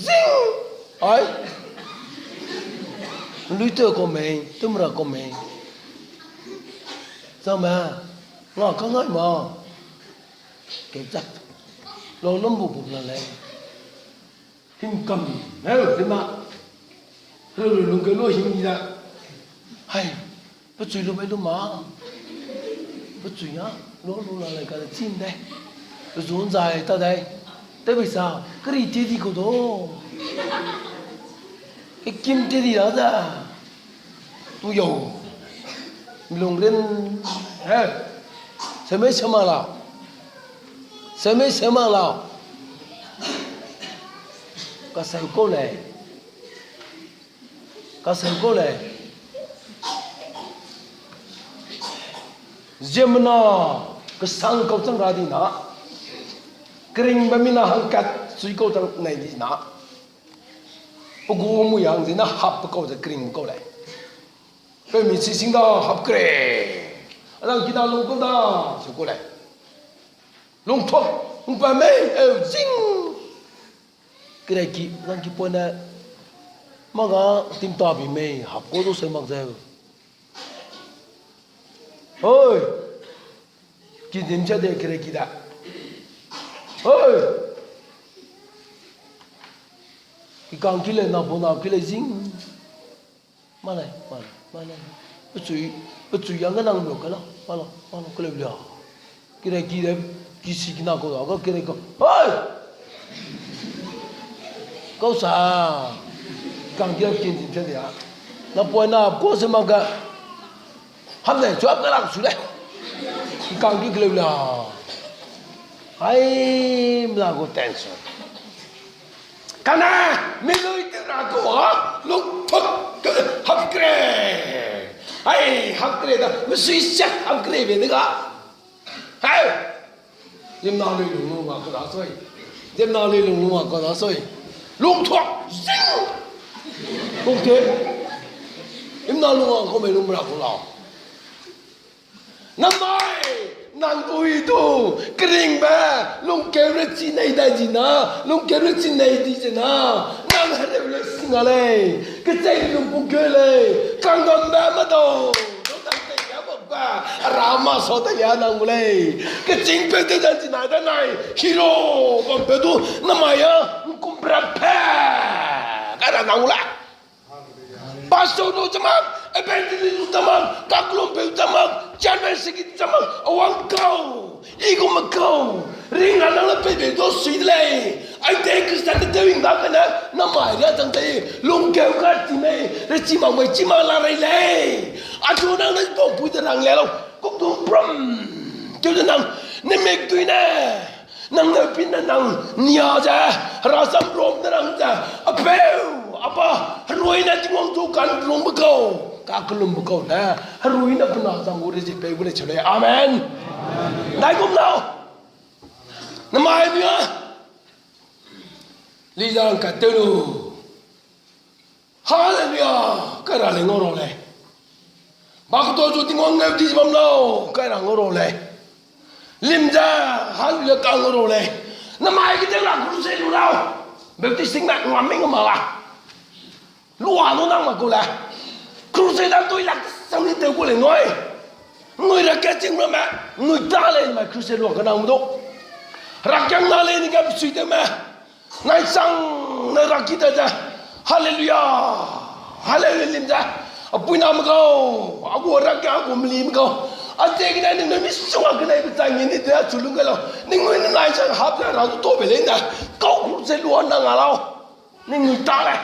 zing. Ai. Lui te kau mei, tum ra kau mei. Zame, nga ka ngai ma. Keu chak. Lo lum bu bu la lei. Him kam, heu, him na. Lu lu lung ke lo him ni da. Hai, pe chui lu mei lu ma. Pe chui ya, lo lu la lei ka le chim de. Pe zun zai ta dai. Te bi sa, keri te di ko do. Ke kim te di da da. Tu yo. Lung rin. He. Semei sema la. Semei sema la. Ka seu ko lei. Ka seu ko lei. Ziemmena kesang kau chang ra di na. Keringbe mina hangkat sui kau chang nei di na. Pe gu mui hang zina hap pe kau ze kering kau lei. Pe mi chi sing da hap kere. Alang kina lung kau da, su kau lei. Lung thuak, lung pa mei, eu zing. Kere ki, lang ki pone. Maga tim ta bi mei, hap kau du se mak zeu. Hoi. Ki dim cha de kere ki da. Hoi. Ki kang ki le na bo na ki le zing. Ma lei, ma lei, ma lei. Pe chui, pe chui yang ge nang lo ka la, ma lo, ma lo, kele lia. Kere ki de, ki si ki na ko da, ka kere ka. Hoi! Kau sa, kang ki kin dim cha de a. Na poi na, ko se ma ga. Ham ne, chuap ka lang su le. Kang ki kele lia. Hai, mla gu tension. Kane, mi lui te ra kau a, lung thuak ke hap kere. Ai, hap kere da, mi sui siak hap kere be de ga. Hai! Ziemmena lui lung lung a kau da soi. Ziemmena lui lung lung a kau da soi. Lung thuak, zing! Lung te. Ziemmena lung a kau mei lung ra kau lau. Namai, nang ui du, keringbe, lungkeu re chi nei dai di na, lungkeu re chi nei di ze na, nang hereu le sing a lei, kechei lung pung keu lei, kanggambe madau, du nang tei ge bambe, arama sa tei lia nang gu lei, kechîngpeu tew dan chi nai da nai, hero, bampeu du, namai a, nkum bra pe, kai ra nang gu lei. Pastor lu chamang, evangelist lu chamang, kaklumpeu chamang, chairman secretary chamang, awang kau, i gu me kau, ring ra nang le peibe du sui de lei. Aide Khrista te tewing da kane, namai ria chang tei, lungkeu ka chi mei, re chi mak mei, chi mak la rei lei. Achu nang ne bau pui de rang le lau, kuk du prum, keu de nang, ne mek dui ne. Nang ne pin ne nang nia ze, herasam rom ne nang ze, apeu, apa, herui ne Tingwang zu kan lungbe kau, kakellumbe kau ne, herui ne pe na zang gu rezie pei gu lei cheu lei. Amen. Ndaigum lau. Namai mi a. Lizang ka tew lu. Haleluya! Kai ra lei ngau ra lei. Bakto zu Tingwang ngau di bam lau, kai ra ngau ra lei. Lim ze, haleluya ka ngau ra lei. Namai ge tew ra crusade lu lau. Baptist ting na ngam mei ngam ma la. Lua lu nang ma gu le. Crusade dan tui lak sang ni tew gu lei nui. Nui ra ke ching ramme, nui ta lei mai crusade lua ka nang du. Rakiang na lei ni ge sui tew me. Nai chang ne raki da ze. Haleluya. Haleluya lim ze. Apui name gau. A gu raki a gu meli me gau. A ze gene ningnui misongga keneibe chang ni de achu lung ge lau. Ningnui ne nai chang hap ze ra du to be lei ne. Kau crusade lua nang a lau. Ningnui ta lei.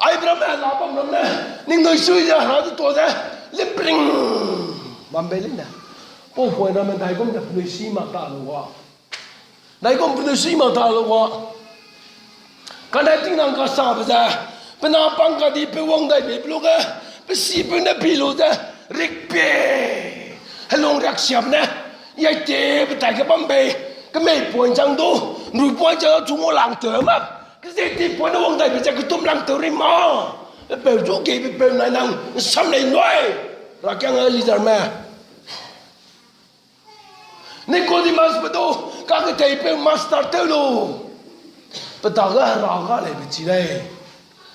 Aibram ne la bam ram ne, ningnui sui ze hera du to ze, limpring bam bei lei ne. Pau poi ramme ndaigum ne penui si mak ta lu ga. Ndaigum penui si mak ta lu ga. Kane tingnang kasabe ze, pe na pang kadi pe wang dai bei pe lu ge, pe sipeu ne pi lu ze, rikpie. Helung riaksiabe ne, yaite pe tai ge bam bei, kemei point chang du, nrui point chang du chu ngau lang tew ma. Kezei ti point ne wang dai bei ze ketum lang tew rei ma. Pe peu zu kei pe peu nai nang, nsam lei nui. Rakiang a leader me. Nicodemus pe du, kaketei peu master tew lu. Pe dage hera ga lei be chi lei.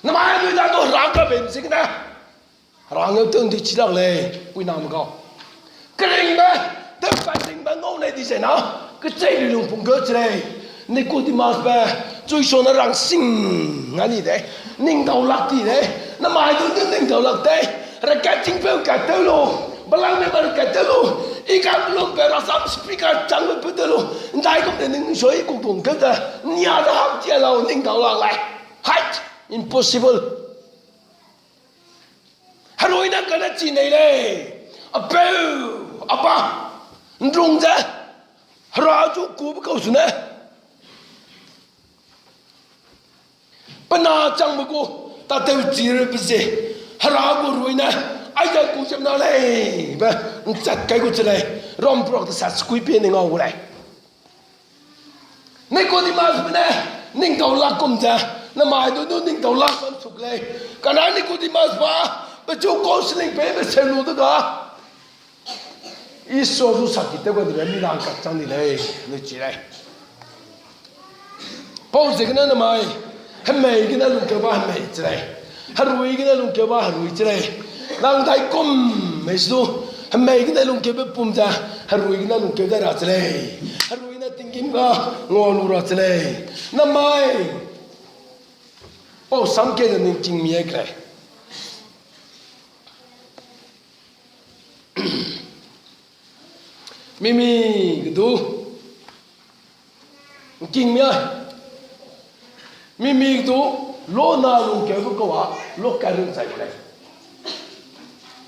Namai anui da du Hera kabe ziegene, Hera ngeu tew ndi chi lak lei, puiname gau. Keringbe, tew kai ringbe ngau lei di zai na, kechei lui lungpung geu chi lei. Nicodemusbe, chui sone rangsing nga ni de, ning dau lak di de, namai du du ning dau lak de, reke tingpeu ka tew lu, belangme ba reke tew lu, i ka lumpe rasam speaker changbe peu tew lu, ndai gum de ning sui kukdung keu de, nia de hap tia lau ning dau lak lei. Hai, impossible. Herui ne kane chi nei lei. Apeu, apa, nrung ze, Hera chu kube kau su ne. Pe na changbe gu, tatew chi rebe ze, Hera gu rui ne, aize ku ziemna lei, be, nchat kai gu chi lei, Rom prok de sat sukui pie ne ngau gu lei. Nicodemusbe ne, ning dau lak kum ze, namai du du ning dau lak bam suk lei. Kane Nicodemus ba, pechu counseling peibe seu lu de ga. Isua zu saki tew ga di lei, mi lang kak chang di lei, nui chi lei. Pau ziegene namai, hemei gene lungkeu ba hemei chi lei. Herui gene lungkeu ba herui chi lei. Nang dai kum mei su, hemei gene lungkeube pum ze, herui gene lungkeu dai ra chi lei. Herui ne tinggîm ga ngua lu ra chi lei. Namai, pau sam ke ze ning king mi ai ke lei. Mimi ge du, king mi ai. Mimi ge du, lona lungkeube kau a, lokat run chai gu lei.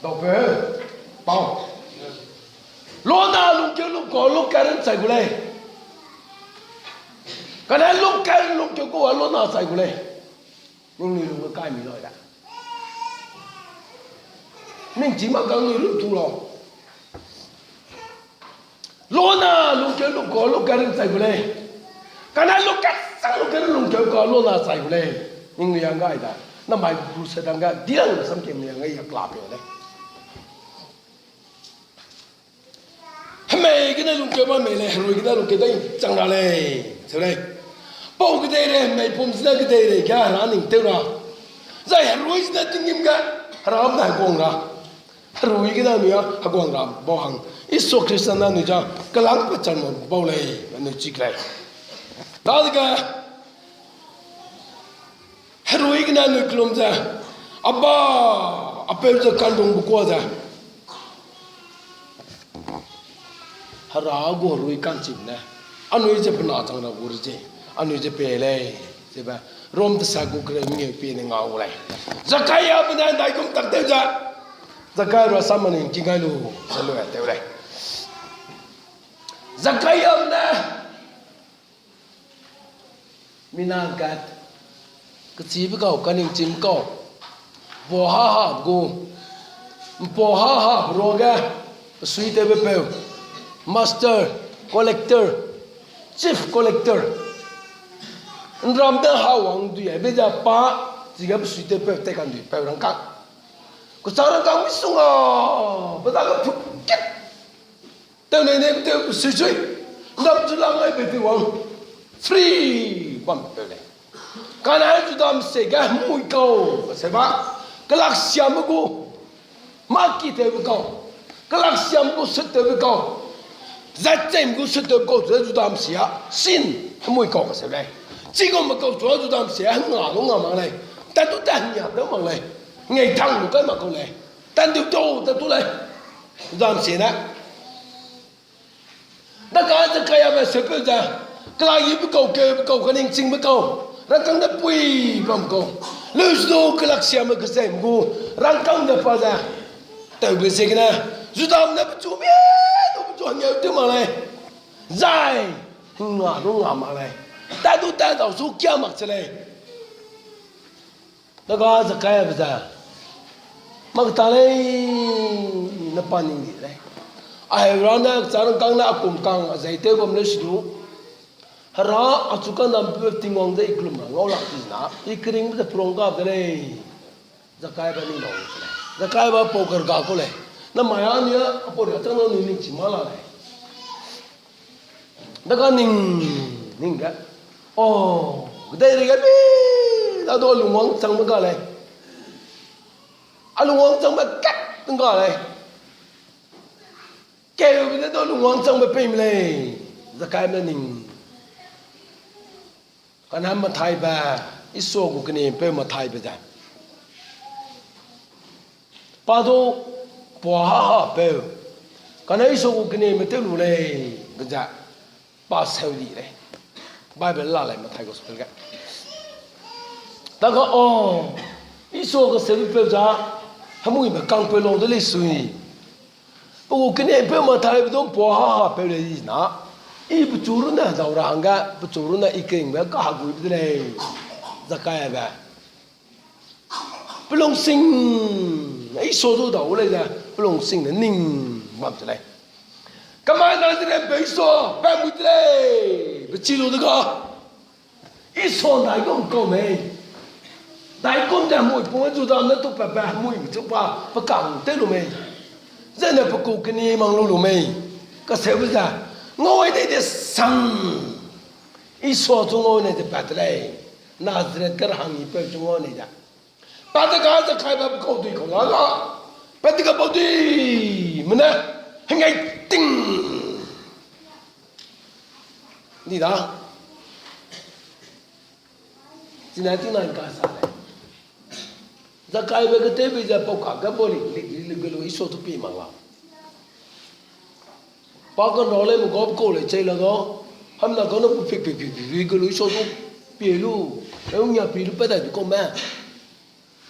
Daupeu, pau. Lona lungkeu lu kau, lokat run chai gu lei. Kane lokat lungkeu kau a, lona chai gu lei. Ningnui lung ge kai mi lau da. Ning chi mak kang nui lu tu lau. Lona lungkeu lu kau, lokat run chai gu lei. Kane lokat sang lokat run lungkeu kau, lona chai gu lei. Ningnui hangge ai da. Namai gu se dangge, dilang sam kem ni hangge yak la pe lei. Hemei gene lungkeu ba mei lei, herui gene lungkeu dai chang ra lei, seu lei. Pau kedeirei, hemei pum zene kedeirei ge Hera ning tew ra. Zai herui zene tinggîm ge, Hera ne heguang ra. Herui gene anui a heguang ra bau hang, Jisu Khrista ne anui ja kelangbe chang bau lei, anui chik lei. Dadege, herui gene anui kelum ze, Abba, Apeu ze kandungbe kua ze, Hera gu herui ka'nchibe ne, anui ze pe na chang ra gu re ze, anui ze pei lei, zebe, Rom tesa gu kereu mengeu pie ne ngau lei. Zakaiabe ne ndaigum tak tew ze, Zakaia rasam anui ’ngking gai lu, ze lu tew lei. Zakaiabe ne, mina kat, kechibe kau, kaningchingbe kau, ’mpau hâ-hâbe gu, ’mpau hâ-hâbe ruage, pesuitewbe peu, master, collector, chief collector, ’nram de hawang dui aibe ze pa, chige pesuitewpeu tei kandui peu rangkâng. Kechang rangkâng misongga, pe dage put kat. Tew nei nei tew sui sui. ’Ndam zu lang ai be tew wang. Free bam tew lei. Kane Judame sie ge hemui kau, se ba. Kelaksiame gu. Mâ ki tewbe kau. Kelaksiame gu sut tewbe kau. Zai cheme gu sut tewbe kau, Judame sie a. Sin, hemui kau kaseu lei. Chigum kau chu Judame sie, hengâ lu ngâ mak lei. Tat du tat hengâ tew mak lei. Ngeithang lu kai mak kau lei. Tat du tau, tat du lei. Judame sie ne. Dage Zakaiabe seupeu ze, kelayibe kau, keube kau, kaningchingbe kau, rangkâng de pui bam kau. Leusu kelaksiame kecheme gu, rangkâng de pa ze. Tewbe ziegene, Judame ne pechu mie, du pechu hengeu tew mak lei. Zai, hengâ du ngâ mak lei. Tat du tat dau su kia mak che lei. Dage Zakaiabe ze, mak ta lei, ne pa ning di lei. Ai ra ne kechang rangkâng ne a kum kang a zei tew bam lei sidu. Hera achu ka'ndambe Tingwang ze i kelum ra ngau lak ti na, i keringbe ze perong gap de lei. Zakaiabe ning dau lei. Zakaiabe pau kerga kau lei. Namai anui a, apau ria chang na anui ningchi ma la lei. Dage ning, ning ge. O, kedeirei ge bi, a du lungwang changbe ga lei. A lungwang changbe kat ga lei. Keube ne du lungwang changbe peime lei. Zakai ne ning. Kane Mathaibe, Isua gu kenimpeu Mathaibe ze, pa du puâ hahapeu, kane Isua gu kenimpeu tew lu lei, be ze, pa seu di lei. Bible la lei Mathai Gospel ge. Daga o, Isua keseubepeu za, hemuime kangpeu lau de lei sui. Pe gu kenimpeu Mathaibe du puâ hahapeu lei di na. I pechu runne hedau ra hangge, pechu runne i keringbe kaheguibe de lei. Zakaibe, pe lungsing, Isua du dau lei ze, pe lungsing ne ning bam de lei. Kemai Nazaretbe Isua, pa mui de lei, pe chi lu de ga. Isua ndaigum kau mei. Ndaigum ze hemui pung Juda ne tu pa, pa hemui chu pa, pe kang tew lu mei. Zene pe ku keni mang lu lu mei. Kaseube ze, ngau ai dei de sang. Isua chu ngau ne ze pat de lei. Nazaret ge ra hang i peu chu ngau ne ze. Pa de ga ze kaibe pe kau dui kau la ga. Pa de ga bau dui, mene, hengai ting. Di da. Chine tingna ka sa lei. Zakaibe ketewbe ze pau kak ge bau lik lik lik lik ge lu Isua chu pie mak la. Pa kanrau lei me gau pe kau lei chei la ga. Hamna kane pu pik pik pik pik pik ge lu Isua chu pie lu. Eu nia pie lu pa dai du kau me.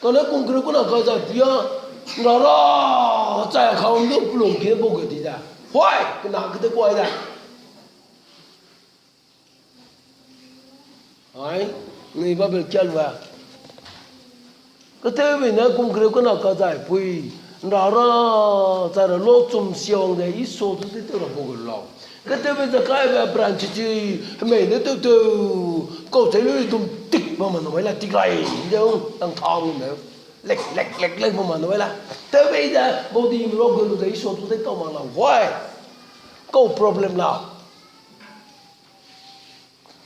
Kane kum kereu kena ka zai pui a, nra ra, chai a kau du pelung ki bau ge di da. Huai, kena kete kuai da. Ai, nui Bible kia lu a. Ketewbe ne kum kereu kena ka zai pui, nra ra, chai ra lo chum siawang de Isua chu di tew ra bau ge lau. Ketewbe Zakaibe brand chichi, hemei ne tew tew, kau chei lu dum tik bam ma nu ai la tik rai, de, nang tha mu me. Lek, lek, lek, lek, bam ma nu ai la. Tewbe ze, bau di mi rok ge lu ze Isua chu de tau mak lau. Huai. Kau problem lau.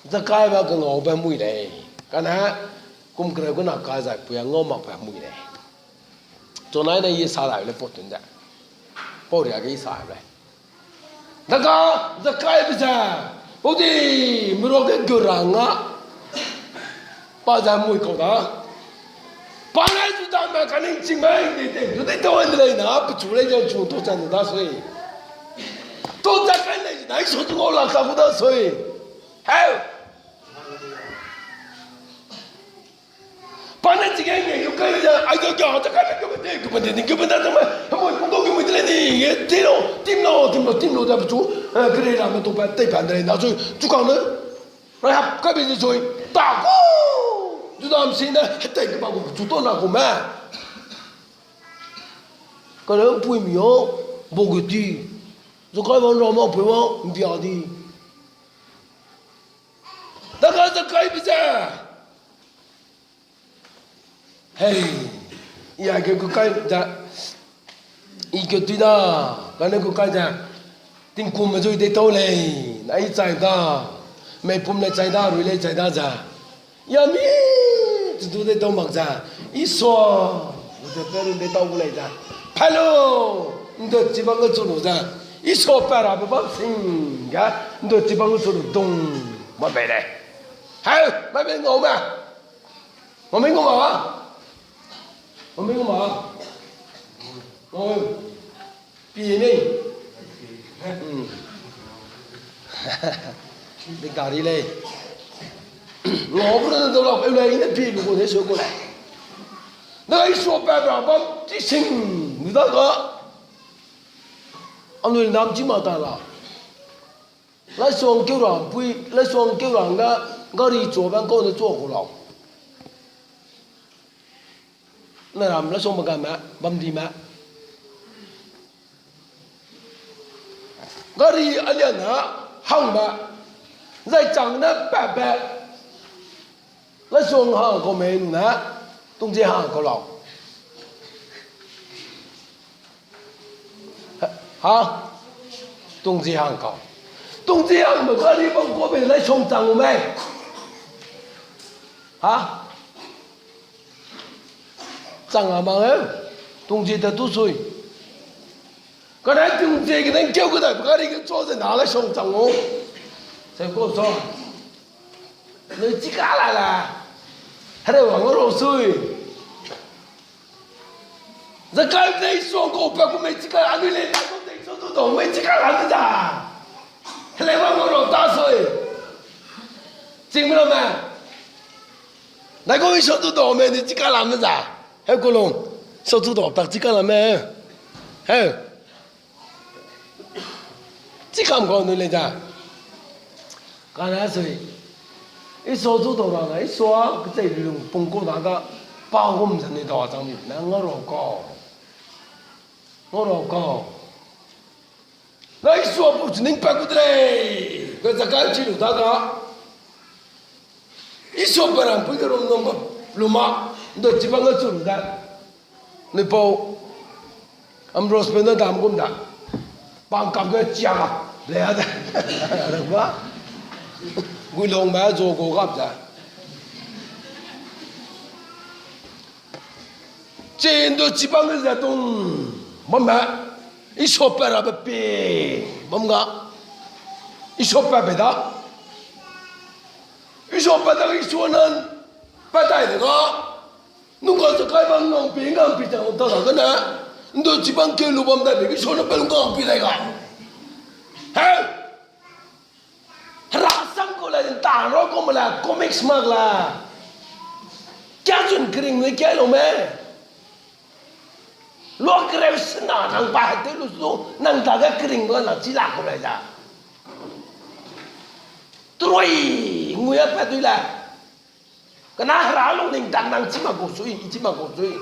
Zakaibe kengaube mui lei. Kane, kum kereu kena ka zai pui a ngau makbe mui lei. Chunai ne i sa dai le pau tun ze. Pau ria ge i sa le. Daga, Zakaibe ze, pau di, mi rok ge gu ra nga. Pa ze mui kau da. Pa ne Judame kaning ching mai de de, du de tau de lei na, pechu lei ze chu tau chan da sui. Tau chan kai lei na, Isua chu ngau lak ta gu da sui. Heu. Pa ne chige nge yu kai ze, ai ga ga ta kai ke de, ke de, ke de, ke de, ta mai, hemui pung kau ke mui de lei ni, nge, ti lo, tim lo, tim lo, tim lo, da pechu, eh, kere ra me tu pa, tei pa de lei na, chu, chu kang ne. Rahab kaibe ze zoi, ta ku! Judame sine, hetei keba gu chu tau na ku me. Kane ’mpuimi â, bau ge di. Zakai wang ra ma pui wang, ’mbia di. Daga Zakaibe ze. Hei, i a ge ku kai da, i ge tui da, kane ku kai da, tingkumme zui de tau lei, na i chai da, meipum lei chai da, rui lei chai da za. Ya mi, chu du de tau mak za, Isua, u de pe run de tau gu lei za. Hello, ’nde chibang ge chu lu za. Isua pa rabe bam sing ga, ’nde chibang ge chu lu dung, ma bei lei. Heu, ma bei ngau ma. Mami ngau ma? Mami ngau ma? Ngau. Pi nei. Hmm. Di gari lei. Ngau bu ne dau lau, eu lei ne pi lu gu ne su gu lei. Na Isua pa bra bam ti sing, nu da ga. Anui nam chi ma ta la. Laisuang keu ra, pui, laisuang keu ra hangge gari chua bang kau ne chua ku lau. Na ram laisuang bagamme, bamdime. Gari aliane hangbe, zai chang ne patbe. Laisuang hang kau mei nune, tungzie hang kau lau. Ha? Tungzie hang kau. Tungzie hangbe gari bam kau bei laisuang chang u mei. Ha? chang a mang e, tungzie te tu sui. Kane tungzie gene keu kedai pe gari ge chu ze na le song chang o. Se ko so. Nui chika la la. Hare wang ro sui. Zakai ne Isua kau pa ku mei chika anui le na ku te Isua tu dau mei chika la de da. Hele wang ro ta sui. Ching me lo me. Nai ku Isua tu dau mei ni chika la me da. He ku lung. Isua tu dau tak chika la me. He. Chikam kau nui le da. Kane sui. Isua zu dau ra na, Isua kechei lung pung ku da ga, pa gum ze ni dau chang ni, na ngau ra kau. Ngau ra kau. Na Isua pu chi ning pa ku de lei. Ga Zakai chi lu da ga. Isua pa rang pui ge rum nung ga, lu ma, ndo chi bang ga chu lu da. Nipau, Ambrose pe na dam gum da. Pang kap ge chia ga, le a da. Rang ba. Guilong ba zo go gap da. Chi ndo chi bang ge ze tung. Bam ba. Isua pa ra be pe. Bam ga. Isua pa be da. Isua pa da Isua nan. Pa dai de ga. Nung ka Zakai bang ngang pi ngang pi chang ta da gene. Ndo chi bang keu lu bam dai be Isua na pe ngang pi dai ga. He. Hera sam kau le, ta ro kau me le, comics mak la. Kia chun kering le kia lo me. Lua kereu sena nang pa te lu su, nang ta ga kering la na chi la kau le da. Troi, ngui a pa dui la. Kena hera lu ning tak nang chi mak kau sui, i chi mak kau sui.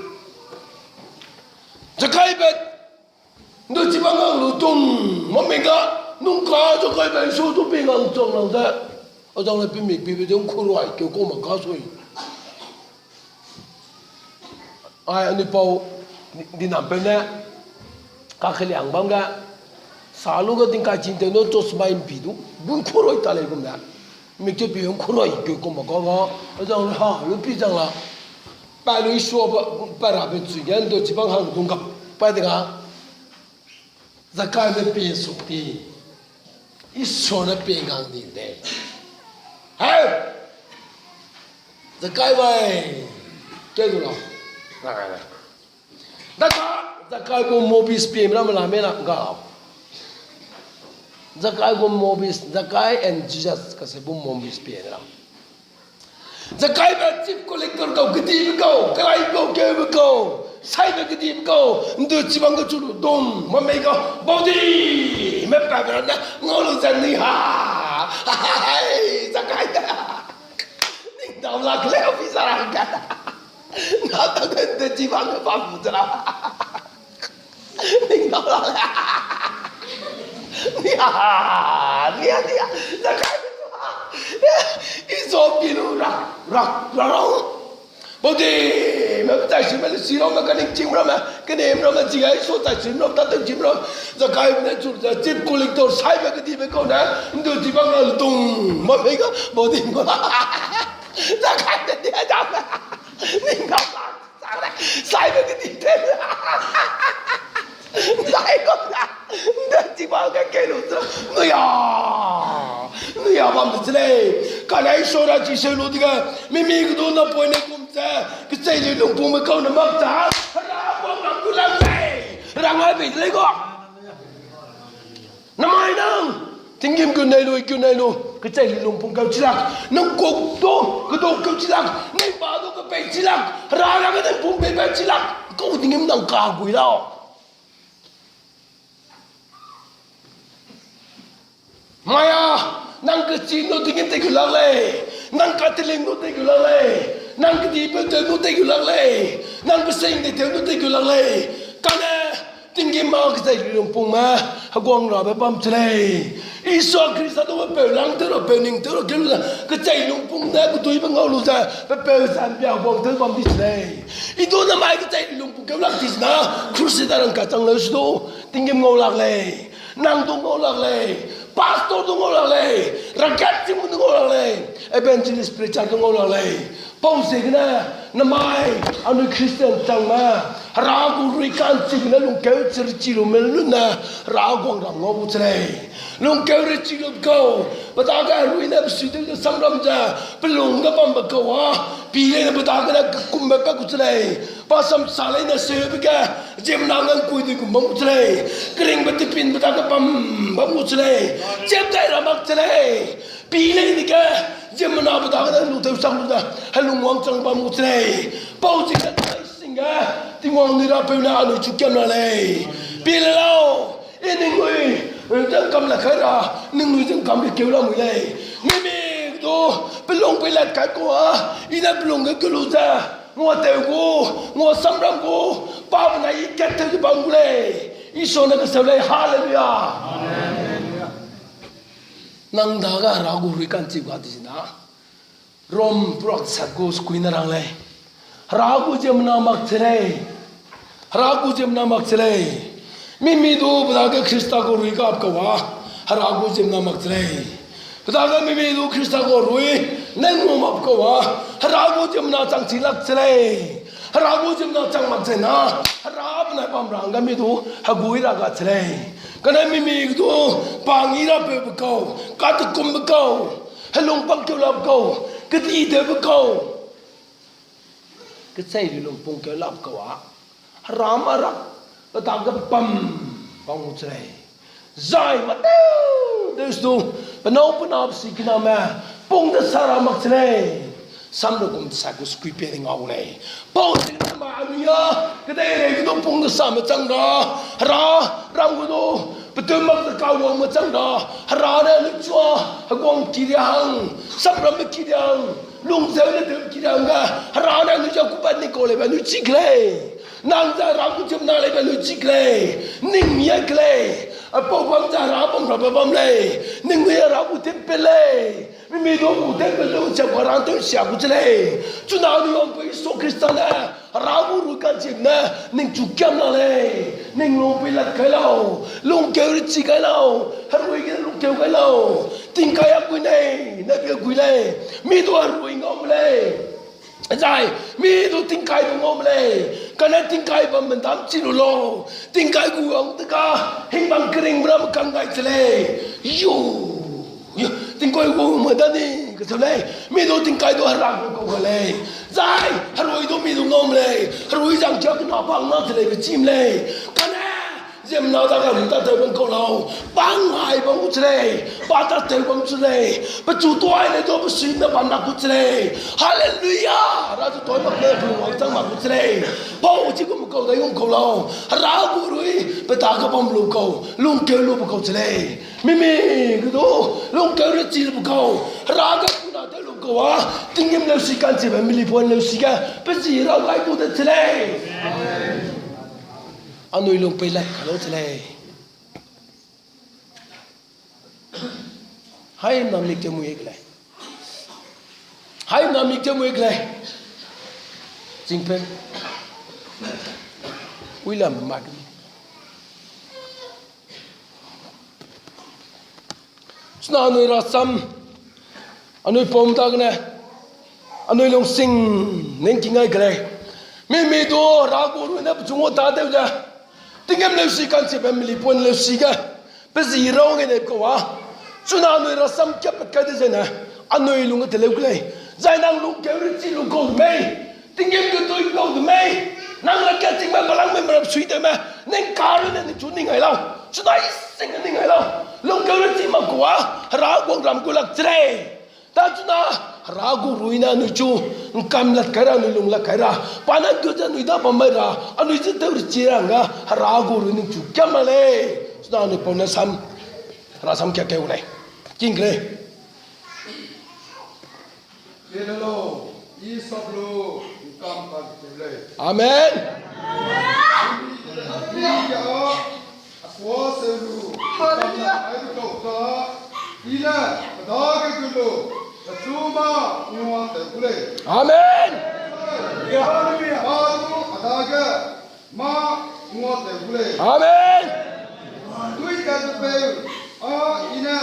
Zakai be, ndo chi bang ngang lu tung, ma me ga, nung ka Zakai be su tu pi ngang chang nang ze. A zang le pi mik pi be zong kuroi, keu kau ma ka sui. Ai, anui pau, di, di nam peu ne, kakeliang bam ga, sa lu ga ding kai chin te no chos mai mpi du, bun kuroi ta lei gum da. Mik te pi hung kuroi keu kum ba ka ga, a zang le ha, lu pi zang la. Pa lu Isua ba, pa ra be chui ge, ndo chi bang hang dung gap, pa de ga. Zakai ne pie suk ti. Isua ne pie ngang ni de. Hai! Zakai bai. Ke du la. Zakai bai. Daka, Zakai gu movies pie mena mela mena ga. Zakai gu movies, Zakai and Jesus kase bu movies pie mena. Zakai be chief collector kau, kedibe kau, kelai kau, keube kau, saibe kedibe kau, ndu chibang ge chu lu dong, ma mei ga, bau di, me pa be ne, ngau lu zan ni ha. Hai, Zakai da. Ning dau lak le officer a ka. Na ta ge ndu chibang ge bam bu zara. Ning dau la le. Nia, nia, nia. Zakai. I zo pi lu ra, ra, ra, ra. Bau di, me pe tai si me le si ra me ka ning chim ra me, ka nem ra me, chi gai so tai si ra me, ta tai chim ra. Zakai ne chu, za chip collector saibe kedibe kau ne, ndu chibang a lu dong, ma mei ga, bau di ma. Zakai ne dia da me. Ning dau la. Saibe kedi te. Dai ko na. Nda chibang ge ke lu zara. Nuya. Nuya bam de lei. Ka lai so ra chi se lu di ga. Mi mi ge du na poi ne kum ze. Kechei li lungpung me kau ne mak za. Ra bam na ku la lei. Ra ngai be lei ko. Namai nang, tinggîm gu nei lu, i gu nei lu, kechei li lungpung kau chi lak, nang kuk du, keduk kau chi lak, nang ba du kepei chi lak, ra ra ge nang pum pei pei chi lak, kau tinggîm nang ka gui lau. Maya, nang kechi nu tinggîm tei gu lak lei, nang kateling nu tei gu lak lei, nang kedipeu tew nu tei gu lak lei, nang kesing de tew nu tei gu lak lei, kane, tinggîm ma kechei lungpung me, heguang rabe bam che lei. Isua Khrista du pe peu lang tew ra, peu ning tew ra, kelu ze, kechei lungpung ne, keduibe ngau lu ze, pe peu ze, ’mbia heguang tew bam di che lei. I du namai kechei lungpung keu lak di zena, crusade rang kachang leu su du, tinggîm ngau lak lei. Nang du ngau lak lei. Pastor du ngau lak lei. Rakat chim du ngau lak lei. Evangelist preacher du ngau lak lei. Pau ziegene, Namai, anui Christian changme, Hera gu rui ka'nchibe ne lungkeu chi rechi lume lune, Hera guang ram ngau bu che lei. Lungkeu rechi lu kau, pe dage herui ne pe suitew ze samram ze, pe lung ge bambe kau a, pi leine pe dagene kekumbe pa gu che lei. Pa samsa leine seube ge, ziemmena ngangkui di kum bam gu che lei. Keringbe tipin pe dage bam bam gu che lei. Chep dai ra mak che lei. Pi leine ge, ziemmena pe dagene lutew chang lu ze, helung wangchang bam gu che lei. Pau chige, sing ge, Tingwang nui Rapeu ne anui chu kiam ra lei. Pi le lau, i ningnui, zengkam le kai ra, ningnui zengkam ge keu lamui lei. Mimi du, pe lung peilat kai kau a, i ne pe lung ge kelu ze, ngua tew gu, ngua samram gu, pa benai i kat tew ze bam gu lei. Isua ne keseu lei, haleluya. Nang dage Hera gu rui ka'nchibe ga di zina. Rom prak sat gu sukui ne rang lei. Hera gu ziemmena mak che lei. Hera gu ziemmena mak che lei. Mimi du pe dage Khrista gu rui gap kau a, Hera gu ziemmena mak che lei. Pe dage mimi du Khrista gu rui ne ngau mak kau a, Hera gu ziemmena chang chi lak che lei. Hera gu ziemmena chang mak che na, Hera benai bam ra hangge mi du hegui ra ga che lei. Kane mimi du, pa ngi Rapeube kau, katekumbe kau, helung pangkeu labe kau, keditewbe kau, kechei lu lungpung keu labe kau a, Hera ma ra, pe dage bam, bam gu che lei. Zai mâtew, desu, pe nâu pe nabe sikiname, pung de sa ra mak che lei. Samrekum sat gu sukui pie ne ngau lei. Pau chine ma anui a, kedeirei ge du pung de same chang ra, Hera, ram gu du, petum mak ze kawangme chang ra, Hera ne anui chua, heguang ki ria hang, samramme ki ria hang, lungzeu ne tew ki ria hangge, Hera ne anui ja kupat ni kau leibe anui chi ke lei. Nang ze Hera gu ziemmena leibe anui chi ke lei. Ning mi ai ke lei. Apau bam ze Hera bam rabe bam lei. Ningnui Hera gu temple lei. Mimi du gu temple tew chap Hera tew sia gu che lei. Chuna anui wangpeu Jisu Khrista ne, Hera gu rui ka'nchibe ne, ningchu kiam la lei. Ning lungpui lat kai lau. Lungkeu rechi kai lau. Herui ge lungkeu kai lau. Tingkai a gui nei, ne pe gui lei. Mi du herui ngau lei. Zai, mi du tingkai du ngau lei. Kane tingkai bam mendam chi lu lau. Tingkai gu wang te ka, hingbang kering bram kang gai che lei. Yo, yo, tingkai gu me da ni, kacheu lei. Mi du tingkai du Hera gu kau ga lei. Zai, herui du mi du ngau lei. Herui zang kia kena bang na che leibe chim lei. Kane, ziemmena dage lu tatew bam kau lau. Bang hai bam gu che lei. Pa tatew bam che lei. Pechu tuai ne du pe sui ne bam na gu che lei. Haleluya! Ra chu tuai mak lei, pe lung wangchang mak gu che lei. Pau chi gu me kau dai gum kau lau. Hera gu rui, pe dage bam lu kau. Lungkeu lu pe kau che lei. Mimi ge du, lungkeu rechi lu pe kau. Hera ge kuna tew lu kau a. Tinggîm leusi ka'nchibe melipuan leusi ge, pe zi rau gai gu de che lei. Anui lung peilat ka lau che lei. Haimna mik tew mui ke lei. Haimna mik tew mui ke lei. Chingpeu. Uilam mak. Chuna anui rasam, anui pum dagene, anui lungsing ningking ai ke lei. Mimi du Hera gu rui ne pechu ngua tatew ze, tinggîm leusi ka'nchibe melipuan leusi ge, pe zi rau nge ne kau a. Chuna anui rasam kiapat kai de zene, anui lung ge teleu ke lei. Zai nang lungkeu rechi lu kau de mei. Tinggîm ge dui kau de mei. Nang ra kat chingme pelangme merap sui de me. Ning ka rui ne ningchu ning ai lau. Chuna i sing ning ai lau. Lungkeu rechi mak kau a, Hera guang ram gu lak che lei. Ta chuna, Hera gu rui ne anui chu, ngkam lat kai ra, anui lung lat kai ra. Pa ne gu ze anui da bam mai ra, anui ze tew rechi ra nga, Hera gu rui ningchu kiam la lei. Chuna anui pau ne sam, Hera sam kia keu lei. King ke lei. Hello, i sap lu, ngkam ta ke lei. Amen. I ya, a sua se lu, ngkam ta ai du kau ta, i ne, a dage gu lu, a chu ma, ngua te gu lei. Amen. Ya, a du, a dage, ma, ngua te gu lei. Amen. Dui ka te pe, a, i ne,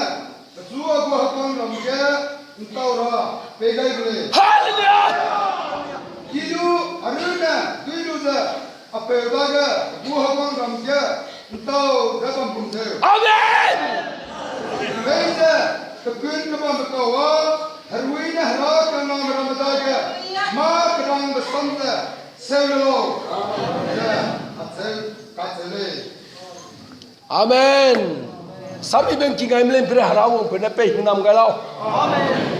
Pechu a gu hepang ram ge ntau ra pei gai gu lei. Hallelujah! Kidu Peu dage, gu hewang ram ge, ntau ze bam pum zeu. Amen. Peize, kepun kebambe kau a, herui ne hera kaname ramme dage, mâ kedangbe sam ze, seu le lau. Ze, acheu, kacheu lei. Amen. Sami beng ki gai melem pere hera wangpeu ne pei hingnam gai lau. Amen.